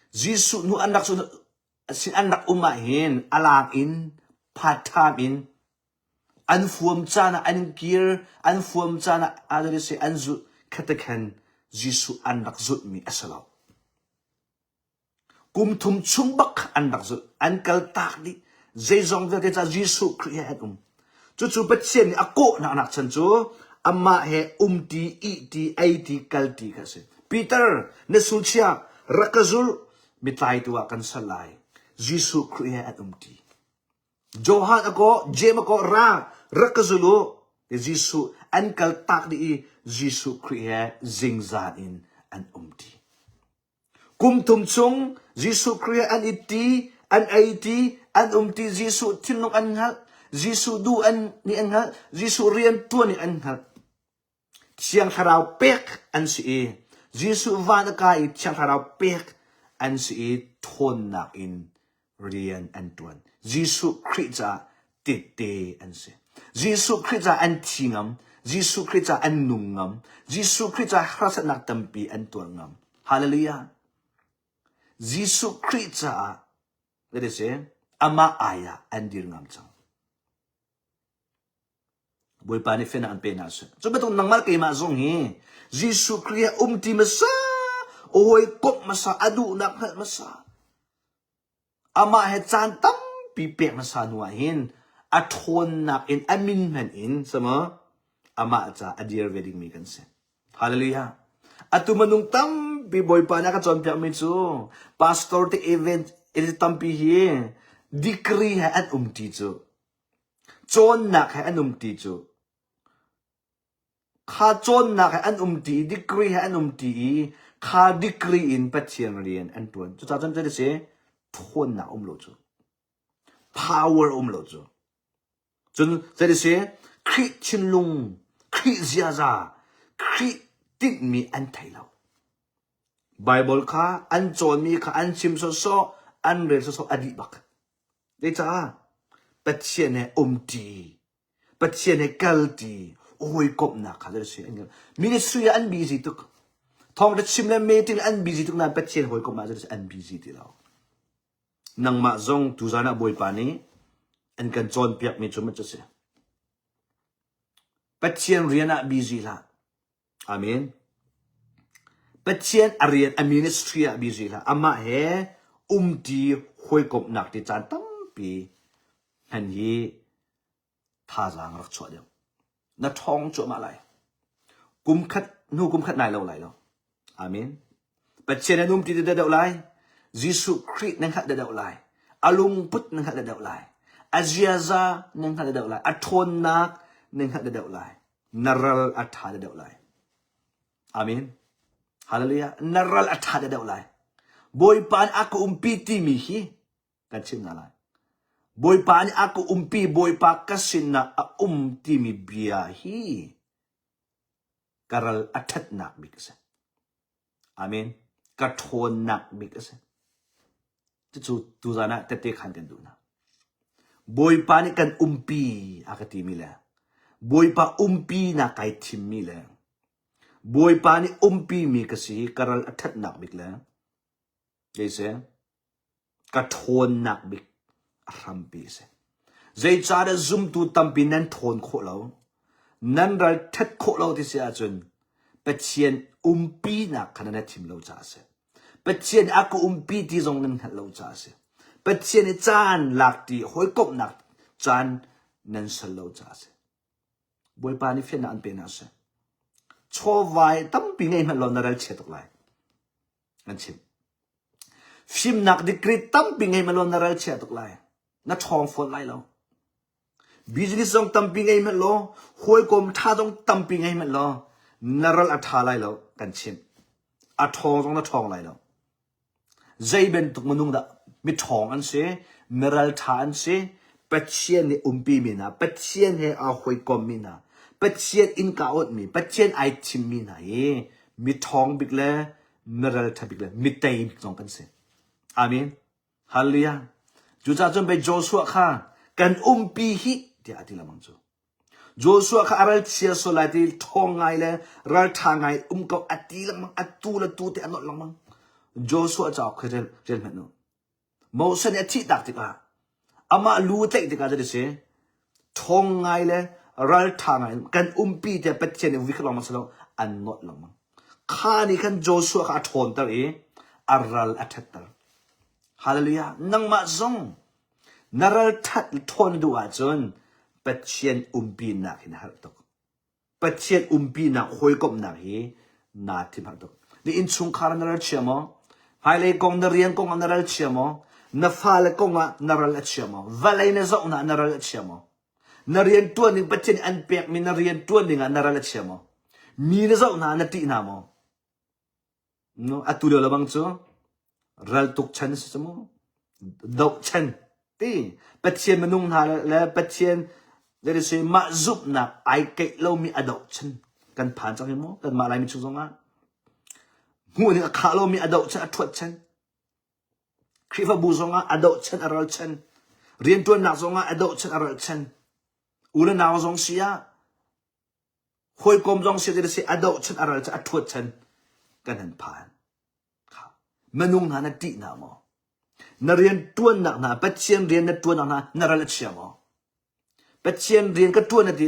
Jesuh hnu an rak zulh sin an rak um ah hin a lang in part time in An fuam caan ah an kir, an fuam caan ah adalise an zulh khatakhan Jesuh an rak zulhmi a si lo. Kum thum chung bak an rak zulh, an kal tak dih. Zeizong vialte ca Jesuh Khrih he an um. Cucu Pathian nih a kawhnak nak chan cu amah he umti, ihti, eiti, kalti kha a si. Peter, na sulchia, rak ka zul, mitlaitu ah kan sal lai. Jesuh Khrih he an umti. Johan a kawh, Jeim a kawh, ra, rak ka zul u. Jesuh an kal tak dih i Jesuh Khrih he zingzan in an um ṭi. Kum thum chung Jesuh Khrih he an i ṭi, an ei ṭi, an um ṭi, Jesuh thinlung an hngalh, Jesuh duh an nih an hngalh, Jesuh rian ṭuan nih an hngalh. Thiang Thlarau pek an si i Jesuh van a kai i Thiang Thlarau pek an si i ṭhawnnak in rian an ṭuan. Jesuh Khrih caah tehte an si. Jesuh Khrih caah an thi ngam. Jesuh Khrih caah an nung ngam. Jesuh Khrih caah harsatnak tampi an tuar ngam. Hallelujah. Jesuh Khrih caah that is amah ai ah an dir ngam cang. Bawipa nih fiannak an pe hna seh. Cu bantuk nangmah keimah zong hi Jesuh Khrih he umṭi hmasa, hawikomh hmasa, a duhnak hngalh hmasa, amah he caan tampi pek hmasa hnu ah hin a ṭhawnnak in a min hmanh in sama amah ca a dir ve dingmi kan si. Hallelujah. Atu minung tampi Bawipa nih a ka cawnpiakmi cu pastor te event tampi hi degree he an umṭi cu. Cawnnak he an umṭi cu. Kha cawnnak he an umṭi i degree he an umṭi i kha degree in Pathian rian an ṭuan. Cucaah cun zei a si? Ṭhawnnak um lo cu. Power um lo cu. Cun zei a si? Khrih thinlung, Khrih ziaza, Khrih tinhmi an thei lo. Baibal kha an cawnmi kha an chim sawsawh, an rel sawsawh a dih bak. Zeicah? Pathian he umṭi Pathian he kalṭi hawikomhnak kha si. Ministry ah an busy tuk. Thawngṭha chim le meeting an busy tuk nain Pathian hawikomh ah an busy ti lo. Nangmah zong tuzan ah Bawipa nih an kan cawnpiakmi cu maw cu si. Pathian rian ah busy hlah. Amen. Pathian a rian a ministry ah busy hlah. Amah he umṭi hawikomhnak ti caan tampi hman hi thazaang rak chuah deuh. Na ṭhawng cuahmah lai. Kum khat hnu kum khat nai lo lai lo. Amen. Pathian an umṭi deuh lai. Jesuh Khrih nan hngalh deuh lai. A lungput nan hngalh deuh lai. A ziaza nan hngalh deuh lai. A ṭhawnnak nan hngalh deuh lai. Na ral a ṭha deuh lai. Amen. Hallelujah. Na ral a ṭha deuh lai. Bawipa nih a ka umpi timi hi kan chim hna lai. Bawipa nih a ka umpi, Bawipa ka sinah a um timi bia hi ka ral a ṭhatnak bik a si. Amen. Ka ṭhawnnak bik a si. Cucu tuzan ah tette khan kan duh hna. Bawipa nih kan umpi a ka timi le Bawipa umpi nak kai thimmi le Bawipa nih umpi mi ka si ka ral a ṭhatnak bik le kei si ka ṭhawnnak bik a hrampi a si. Zeicahdah zumtu tampi nan ṭhawn khawh lo? Nan ral ṭhat khawh lo ti si ahcun Pathian umpinak kha nan thim lo caah a si. Pathian a ka umpi ti zong nan hngalh lo caah a si. Pathian i caan lak ti hawikomhnak caan nan sal lo caah a si. Bawipa nih fiannak an pe hna seh. Chawvai tampi ngei hmanh law na ral chia tuk lai. An chim. Fimnak degree tampi ngei hmanh law na ral chia tuk lai. Na ṭhawng fawn lai lo. Business zong tampi ngei hmanh law, hawikom ṭha zong tampi ngei hmanh law, na ral a ṭha lai lo, kan chimh. A ṭhawng zong na ṭhawng lai lo. Zei bantuk minung dah miṭhawng an si, miralṭha an si, Pathian nih umpimi hna, Pathian he aa hawikommi hna, Pathian innka awnhmi, Pathian ai thimmi hna hi miṭhawng bik le miralṭha bik le mitei bik zong kan si. Amen. Hallelujah. Cucaah cun pei Joshua kha kan umpi hih tiah a ti lengmang cu. Joshua kha a ral chia sual lai ti ṭhawng ngai le ralṭha ngai um ko a ti lengmang a tu le tu te a nolh lengmang. Joshua cauk khi rel, rel hmanh u. Moses nih a thihtak tikah amah lu a tlaih tikah zeitin si ṭhawng ngai le ralṭha ngai in kan umpi tiah Pathian nih vui lengmang si lo an nolh lengmang. Kha nih khan Joshua kha a ṭhawnter i a ral a ṭhatter. Hallelujah. Nangmah zong Na ralṭhat ṭhawn duh ahcun Pathian umpinak hi na herh tuk. Pathian umpinak hawikomhnak hi naa thim herh tuk. Na innchungkhar na ral chia maw? Hmailei kong na rian kong ah na ral chia maw? Na fale kong ah na ral a chia maw? Vawlei na zoh hna ah na ral a chia maw? Na rian ṭuan ding Pathian an pekmi na rian ṭuan ding ah na ral a chia maw? Mi na zoh hna ah na ṭih hna maw? Atu lio lebang cu raltuk chan a si cu mu. Doh chan ti. Pathian minung hna le Pathian zeiti mah zumhnak ai keih lomi a doh chan kan phan cang hi mu. Kanmah Laimi chung zongah hmuh ning a khah lomi a doh chan a ṭhuat chan. Khrihfabu zongah a doh chan a ral chan. Rianṭuannak zongah a doh chan a ral chan. U le nau zong si ah Hawikom zong si si a doh chan a ral chan a ṭhuat chan kan han phan. Kha. Minung hna na ṭih hna maw? Na rian ṭuannak hna Pathian rian na ṭuannak hna na ral a chia maw? Pathian rian ka ṭuan na ti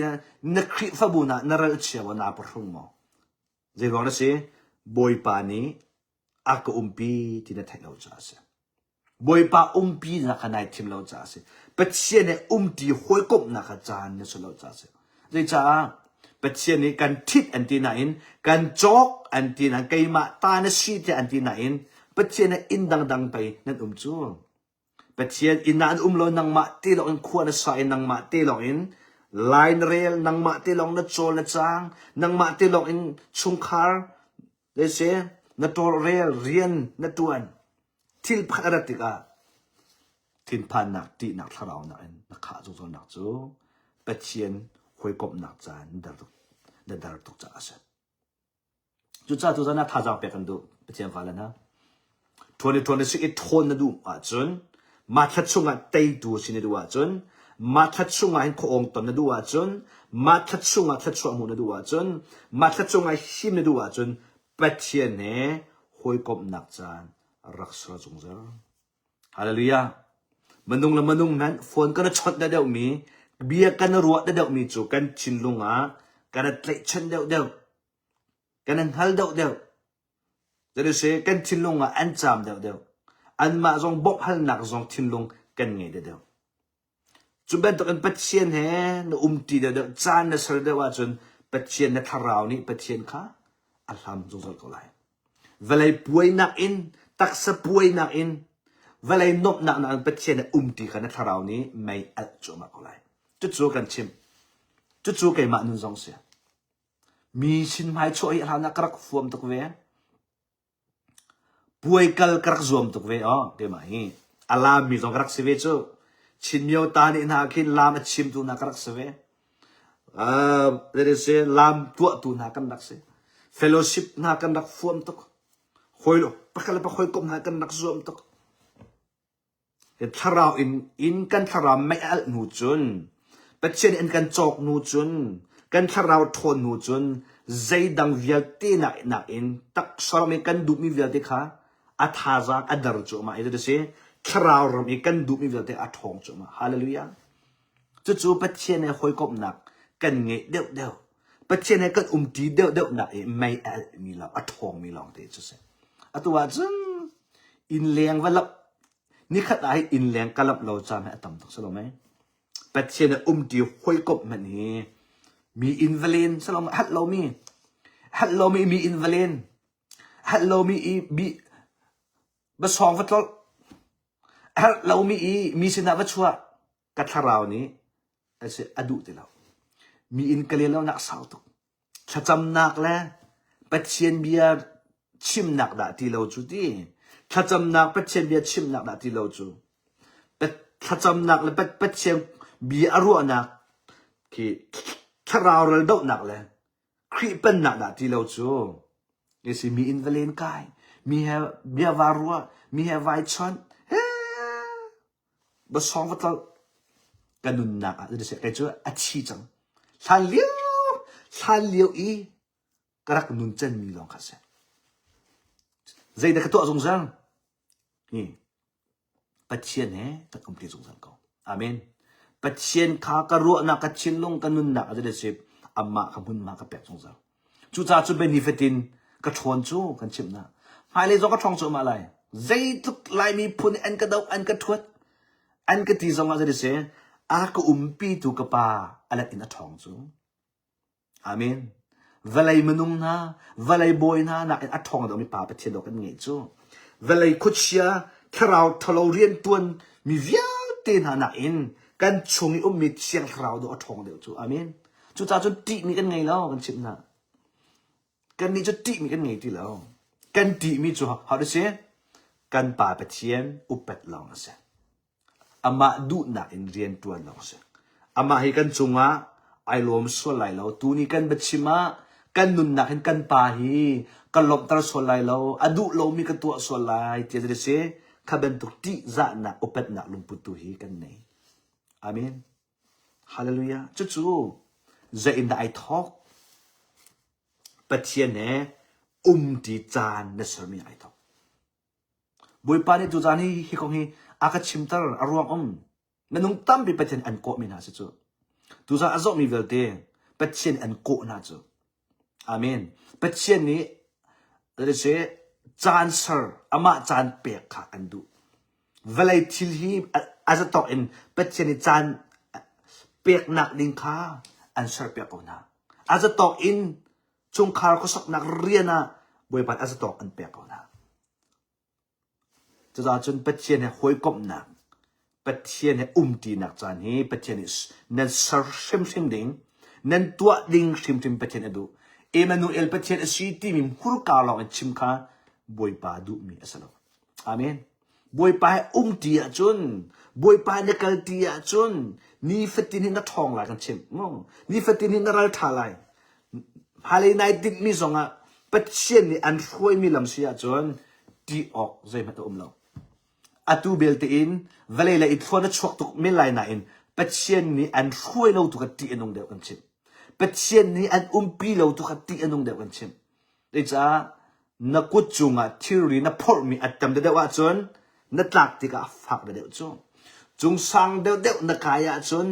na Khrihfabu hna na ral a chia maw? Naa pahrung maw? Zei ruang na si? Bawipa nih a ka umpi ti na theih lo caah a si. Bawipa umpinak kha nai thim lo caah a si. Pathian he umṭi hawikomhnak kha caan na si lo caah a si. Zeicah Pathian nih kan ṭhit an ti nain kan cawk an ti nain keimah ta na si tiah an ti nain Pathian he inn dangdang pei nan um cu. Pathian inn ah an um lo nangmah te lawng in khua na sa i nangmah te lawng in Lai na rel, nangmah te lawng na cawl na caang, nangmah te lawng in chungkhar le si na tawlrel, rian na ṭuan. Thil pakhat a rat tikah thinphannak, ṭihnak, thlaraunak in na khah zungzalnak cu Pathian hawikomhnak caan na der tuk caah a si. Cucaah tuzan ah thazaang pek kan duh Pathian fale hna. Ṭhawn i ṭhawn na si i ṭhawn na duh ahcun mah thla chungah teitu si na duh ahcun mah thla chungah hin khuaawng ton na duh ahcun mah thla chungah thluachuah hmuh na duh ahcun mah thla chungah him na duh ahcun Pathian he hawikomhnak caan rak ser zungzal. Hallelujah. Minung le minung hmanh phone kan i chawnh deuhdeuhmi, bia kan i ruah deuhdeuhmi cu kan thinlung ah kan i tlaihchan deuhdeuh. Kan i hngal deuhdeuh. Zeiti kan thinlung ah an caam deuhdeuh. Anmah zong bawmhhalnak zong thinlung kan ngei deuhdeuh. Cu bantukin Pathian he na umṭi deuhdeuh, caan na ser deuh ahcun Pathian na thlarau nih Pathian kha a hlam zungzal ko lai. Vawlei puainak in, taksa puainak in, vawlei nuamhnak nakin Pathian he umṭi kha na thlarau nih mei alh cuahmah ko lai. Cucu kan chimh. Cucu keimah nun zong si. Mi sin hmai chuah hi a hlan ah ka rak fuam tuk ve. Puai kal ka rak zuam tuk ve aw keimah hi. A laammi zong ka rak si ve cu. Chin myo ta nih hna khin laam a chimtu hna ka rak si ve. Uh, that is it, laam tuahtu hna kan rak si. Fellowship hna kan rak fuam tuk. Hawi pakhat le pakhat hawikom hna kan rak zuam tuk. Thlarau in in kan thlarau mei a alh hnu cun Pathian in kan cawk hnu cun kan thlarau ṭhawn hnu cun zeidang vialte nak nakin taksa ram i kan duhmi vialte kha a thazaang a der cuahmah i si thlarau ram i kan duhmi vialte a ṭhawng cuahmah. Hallelujah. Cucu Pathian he hawikomhnak kan ngeih deuhdeuh. Pathian he kan umṭi deuhdeuhnak i mei a alhmi lawng a ṭhawngmi lawng te cu si. Atu ahcun innleng va lamh nikhat ah hi innleng ka lamh lo caan hi a tam tuk si lo mei? Pathian he umṭi hawikomh hmanh hi mi inn va len si lo mei? Halh lomi halh lomi mi inn va len halh lomi i mi va sawng va tlolh herh lomi i mi sinah va chuah ka thlarau nih a si a duh ti lo. Mi inn ka len lonak sau tuk. Thlacamnak le Pathian bia chimnak dah ti lo cu ti. Thlacamnak Pathian bia chimnak dah ti lo cu. Thlacamnak le Pathian bia a ruahnak khi thlarau ral dohnak le Khrih pennak dah ti lo cu. Isi mi inn va len kai, mi he bia va ruah, mi he vai chawnh, he va sawng va tlolh ka nunnak ah zeiti kei cu a thi cang hlan lio hlan lio i ka rak nun canmi lawng kha si zeidah ka tuah zungzal hi Pathian he kan umṭi zungzal ko amen Pathian kha ka ruahnak ka thinlung ka nunnak a zeiti si amah ka hmunhma ka pek zungzal Cucaah cu bia nifatin ka ṭhawn cu kan chimh hna. Hmailei zong ka ṭhawng cuahmah lai. Zeitluk Lai miphun nih an ka doh, an ka ṭhuat, an ka ti zongah zei si, a ka umpitu ka pa a let in a ṭhawng cu. Amen. Vawlei minung hna, vawlei bawi hna nakin a ṭhawng deuhmi Pa Pathian dawh kan ngeih cu. Vawlei khuachia, thlarau ṭhalo rianṭuan mi vialte hna nakin kan chung i ummi Thiang Thlarau dawh a ṭhawng deuh cu. Amen. Cucaah cun ṭihmi kan ngei lo kan chimh hna. Kannih cu ṭihmi kan ngei ti lo. Kan ṭihmi cu how to say? Kan Pa Pathian upat lawng a si. Amah duhnak in rian ṭuan lawng a si. Amah hi kan cungah ai lawm sual lai lo. Tuni kan biachim ah kan nunnak hin kan Pa hi kan lawmhter sual lai lo. A duh lomi ka tuah sual lai ti a si. Kha bantuk ṭihzahnak upatnak lungput tu hi kan nei. Amen. Hallelujah. Cucu zei in dah ai thawk? Pathian he umṭi caan na sermi ai thawk. Bawipa nih tuzaan hi hi kong hi a ka chimter a ruang um. Minung tampi Pathian an kawhmi hna si cu. Tuzaan a zawhmi vialte Pathian an kawh hna cu. Amen. Pathian nih caan ser, amah caan pek kha an duh. Vawlei thil hi a zatawk in Pathian nih caan peknak ding kha an serpiak ko hna. A zatawk in chungkhar khuasaknak rian ah Bawipa nih a zatawk an pek ko hna. Cucaah cun Pathian he hawikomhnak, Pathian he umṭinak caan hi Pathian nih nan ser hrimhrim ding, nan tuah ding hrimhrim Pathian a duh. Emmanuel Pathian a si timi hmurka lawng in chim kha Bawipa duhmi a si lo. Amen. Bawipa he umṭi ahcun, Bawipa na kalṭi ahcun nifatin hi na ṭhawng lai kan chimh. Nifatin hi na ralṭha lai. Hmailei nai tinhmi zongah Pathian nih an hruaimi lam si ahcun ṭih awk zeihmanh a um lo. Atu belte in vawlei lei i thluan a chuak tuk men lai nain Pathian nih an hruai lo tu kha ṭih a nung deuh kan chimh. Pathian nih an umpi lo tu kha ṭih a nung deuh kan chimh. Zeicah na kut cungah thilri na phorhmi a tam deuhdeuh ahcun na tlak tikah a fak deuhdeuh cu. Cung sang deuhdeuh na kai ahcun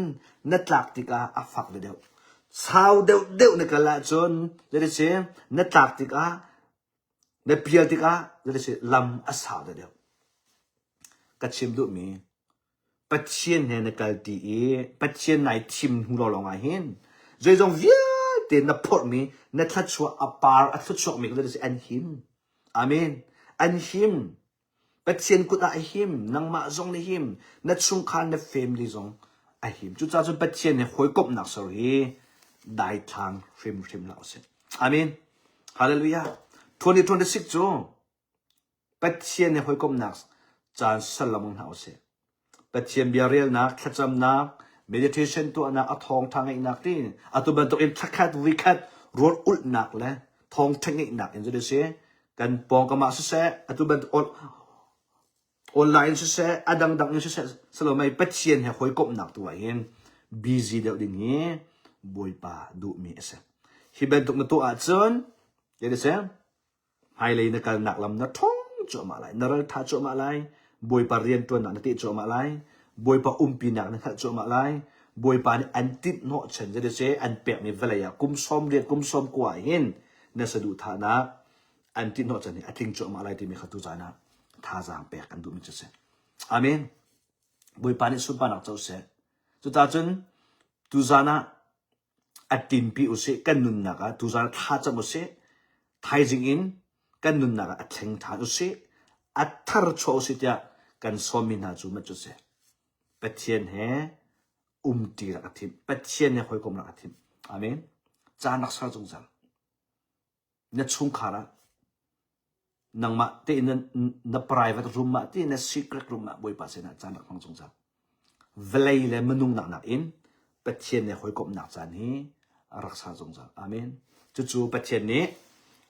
na tlak tikah a fak deuhdeuh. Sau deuhdeuh na kal ahcun zeiti na tlak tikah Na pial tikah zeiti lam a sau deuhdeuh. Ka chim duhmi Pathian he na kalti i Pathian nai thim hnu lawnglawng ah hin zeizong vialte na phorhmi na thluachuah a par a thluachuakmi zeiti an him. Amen. An him. Pathian kut ah a him, nangmah zong na him, na chungkhar na family zong a him. Cucaah cun Pathian he hawikomhnak ser hi daithlang hrimhrim hlah usih. Amen. Hallelujah. 2026 cu Pathian he hawikomhnak caan ser lengmang hna usih. Pathian bia relnak, thlacamnak, meditation tuahnak, a thawngtha ngeihnak ti atu bantuk in thlakhat vuikhat rawl ulhnak le thawngtha ngeihnak in cu si kan pawngkam ah siseh atu bantuk online siseh a dangdang in siseh salomei Pathian he hawikomhnak tu ah hin busy deuh ding hi Bawipa duhmi a si. Hi bantuk na tuah ahcun ti si Hmailei na kalnak lam na ṭhawng cuahmah lai, na ralṭha cuahmah lai, Bawipa rianṭuannak na teh cuahmah lai, Bawipa umpinak na hngalh cuahmah lai, Bawipa nih an tinh hnawhchan zeiti an pekmi vawlei ah kum 80 kum 90 ah hin na saduhthahnak an tinh hnawhchan hi a tling cuahmah lai timi kha tuzaan ah thazaang pek kan duhmi cu a si. Amen. Bawipa nih sunparnak co seh. Cucacun tuzaan ah a tinpi usih kan nunnak ah tuzaan thlacam usih thaizing in kan nunnak ah a thleng ṭhan usih a thar chuah usih tiah kan sawmmi hna cu mat cu si Pathian he umṭi rak a thim Pathian he hawikom rak a thim amen caan rak ser zungzal na chungkhar ah nangmah tein na, na private room ah ti na secret room ah Bawipa sinah caan rak hmang zungzal. Vawlei le minung nak nakin Pathian he hawikomhnak caan hi rak sa zungzal. Amen. Cucu Pathian nih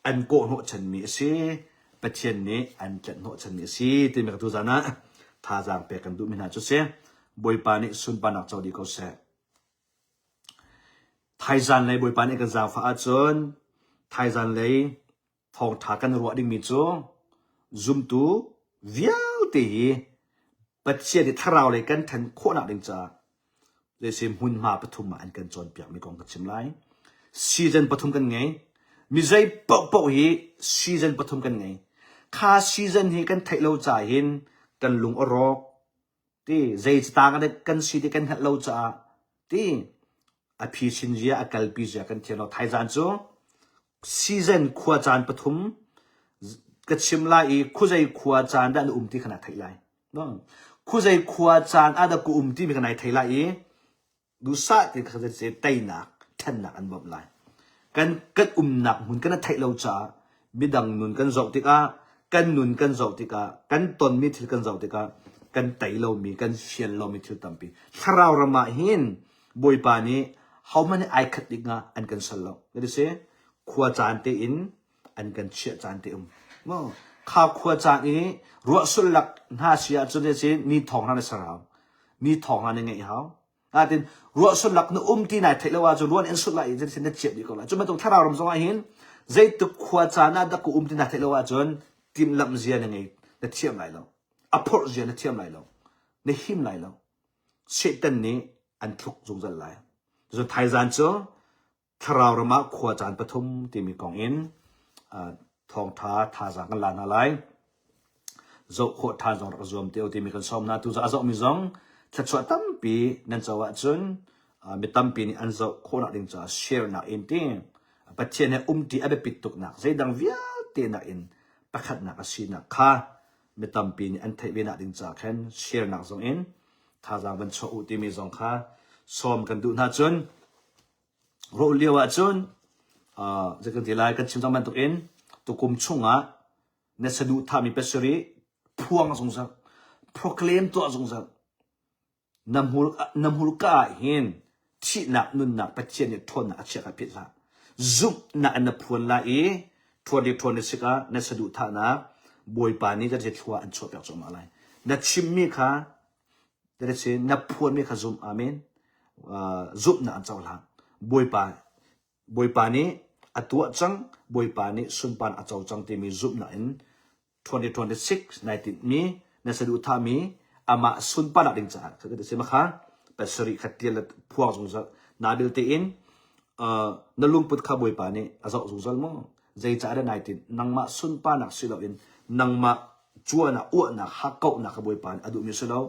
an kawh hnawhchanmi a si. Pathian nih an tlanh hnawhchanmi a si timi ka tuzaan ah thazaang pek kan duhmi hna cu si. Bawipa nih sunparnak co dih ko seh. Thaizan lei Bawipa nih kan zaangfah ahcun thaizan lei thawngṭha kan ruah dingmi cu zumtu vialte hi Pathian i thlarau lei kan ṭhan khawhnak ding caah zeisi hmunhma pathum ah an kan cawnpiakmi kong ka chim lai. Season pathum kan ngei. Mi zei paohpaoh hi season pathum kan ngei. Kha season hi kan theih lo caah hin kan lung a rawk, ti zei cataang ah kan si ti kan hngalh lo caah ti a phisin zia a kalpi zia kan thiam lo thaizan cu season khua caan pathum ka chim lai i khuzei khua caan dah na um ti kha na theih lai no khuzei khua caan ah dah ku um ti mi kha nai thei lai i duhsah ti kha se teinak ṭhannak an bawmh lai kan kan umnak hmun kan theih lo caah midang nun kan zoh tikah kan nun kan zoh tikah kan tonmi thil kan zoh tikah kan tei lomi kan fian lomi thil tampi thlarau ram ah hin bawipa nih hohmanh ai khat ding ah an kan sal lo ka si khua caan te in an kan chiah caan te um mo kha khua caan i ruah sul lak hna si ahcun si ni thong hna na ser hau ni thong hna na ngeih hau Natin ruah sulak na um ti nai theih lo ahcun ruah in sulh lai i zeitin na ciap dih ko lai. Cu bantuk thlarau ram zong ah hin zeituk khua caan ah dah ka um ti na theih lo ahcun timhlamh zia na ngei na thiam lai lo. A phorh zia na thiam lai lo. Na him lai lo. Satan nih an thluk zungzal lai. Cun thaizan cu Thlarau ram ah khua caan pathum timi kong in thawngtha thazaang kan la hna lai. Zoh khawh ṭhan zong rak zuam te u timi kan sawm hna. Tu a zohmi zong thluachuah tampi nan co ahcun mi tampi nih an zoh khawhnak ding caah share nak in ti Pathian he umṭi a biapit tuknak zeidang vialte nak in pakhatnak a sinak kha mi tampi nih an theih ve nak ding caah khan share nak zong in. Thazaang van chuah u timi zong kha sawm kan duh hna cun rawh lio ahcun uh, zei kan ti lai kan chim cang bantukin tukum chungah na saduhthahmi pasarih phuang zungzal proclaim tuah zungzal na hmur na hmurka ah hin thihnak nunnak Pathian nih ṭhawnnak a chiah kha philh hlah zumhnak in na phuan lai i ṭhuan i ṭhuan na sikah na saduhthahnak Bawipa nih kan thlua an chuahpiak cuahmah lai na chimmi kha na phuanmi kha zum amen uh, zumhnak an cohlang Bawipa Bawipa nih a tuah cang Bawipa nih sunpan a co cang timi zumhnak in 2026 nai tinhmi na saduhthahmi amah sunparnak ding caah kha si makha pasarih kha tial le phuang zungzal na bil tein na lungput kha Bawipa nih a zoh zungzal maw zeicah dah nai tinh nangmah sunparnak si loin nangmah cuanak uahnak hakkauhnak kha Bawipa nih a duhmi si lo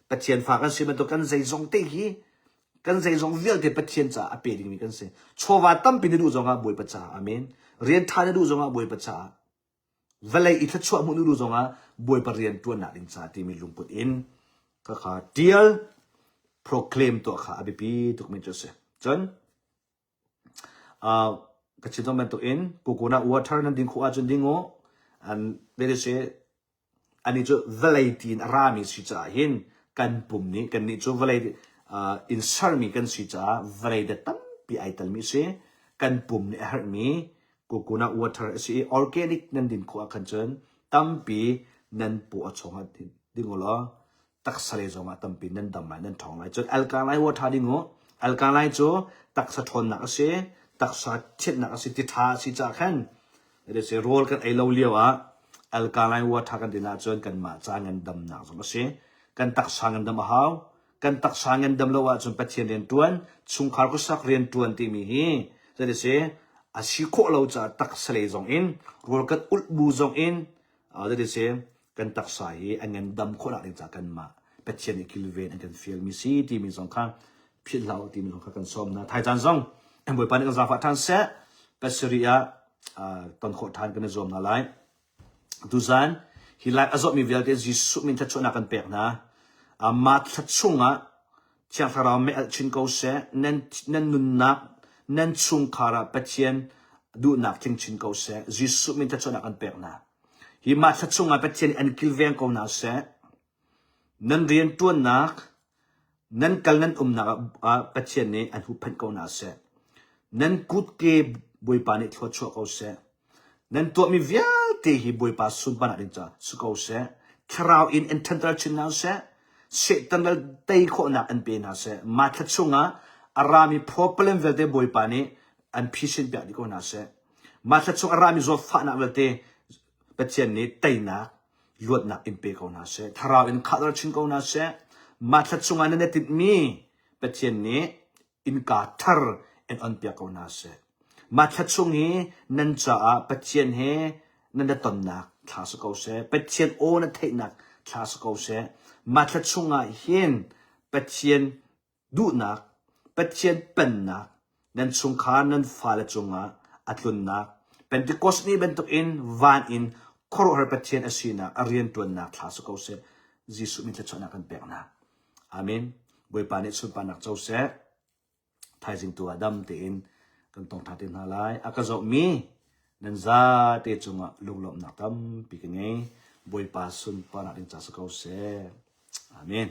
Pathian fa kan si bantuk kan zeizong te hi kan zeizong vialte Pathian caah a pe dingmi kan si chawva tampi na duh zongah Bawipa caah amen rian ṭha na duh zongah Bawipa caah Vawlei i thluachuah hmuh nu zongah Bawipa rian ṭuannak ding ca timi lungput in khakha ṭial proclaim tuah kha a biapi tukmi cu a si. Cun uh, ka chim cang bantukin coconut water nan din khawh ahcun ding u. An si Anih cu vawlei tiin a rami si caah hin kan pum nih kannih cu vawlei uh, in sermi kan si caah vawlei dat tampi ai telmi si. Kan pum nih a herhmi coconut water a si i organic nan din khawh ah khan cun tampi nan paw a chawng ah ding u law taksa lei zongah tampi nan dam lai nan ṭhawng lai. Cun alkaline water ding u. Alkaline cu taksa ṭhawnnak a si, taksa thianhnak a si, ti ṭha a si caah khan si rawl kan ei lo lio ah alkaline water kan din ahcun kanmah ca ngandamnak zong a si. Kan taksa ngandam a hau. Kan taksa ngandam lo ahcun Pathian rian ṭuan, chungkhar khuasak rian ṭuan timi hi zei si a si khawh lo caah taksa lei zong in rawl kan ulh bu zong in zei si kan taksa hi a ngandam khawhnak ding caah kanmah Pathian nih kilven an kan fialmi si timi zong kha philh hlah u timi zong kha kan sawm hna. Thaizan zong Bawipa nih kan zaangfah ṭhan seh. Pasarih ah ton khawh ṭhan kan i zuam hna lai. Tuzan hi live a zawtmi vialte Jesuh min thluachuahnak kan pek hna. Mah thla chungah Thiang Thlarau mei alh chin ko seh. Nan, nan nunnak, nan chungkhar ah Pathian duhnak tling chin ko seh. Jesuh min thluachuahnak kan pek hna. Hi mah thla chungah Pathian nih an kilveng ko hna seh. Nan rianṭuannak, nan kal nan umnak ah Pathian nih an huhphenh ko hna seh. Nan kutke Bawipa nih thluachuah ko seh. Nan tuahmi vialte hi Bawipa sunparnak ding caah si ko seh. Thlarau in in ṭhanter chin hna seh. Satan ral tei khawhnak an pe hna seh. Mah thla chungah a rami problem vialte Bawipa nih an phisin piak dih ko hna seh. Mah thla chung a rami zawtfahnak vialte Pathian nih teinak, luatnak in pe ko hna seh. Thlarau in khahter chin ko hna seh. Mah thla chungah nan i tinhmi Pathian nih innka thar in on piak ko hna seh. Mah thla chung hi nan caah Pathian he nan i tonnak thla si ko seh. Pathian aw na theihnak thla si ko seh. Mah thla chungah hin Pathian duhnak, Pathian pennak nan chungkhar nan fale cungah a tlunnak, Pentecost ni bantukin van in khuaruahhar Pathian a sinak a rianṭuannak thla si ko seh. Jesuh min thluachuahnak kan pek hna. Amen. Bawipa nih sunparnak co seh. Thaizing tu ah dam tein kan tong ṭha te hna lai. A ka zohmi nan zate cungah lunglawmhnak tampi ka ngei. Bawipa sunparnak ding ca si ko seh. Amen.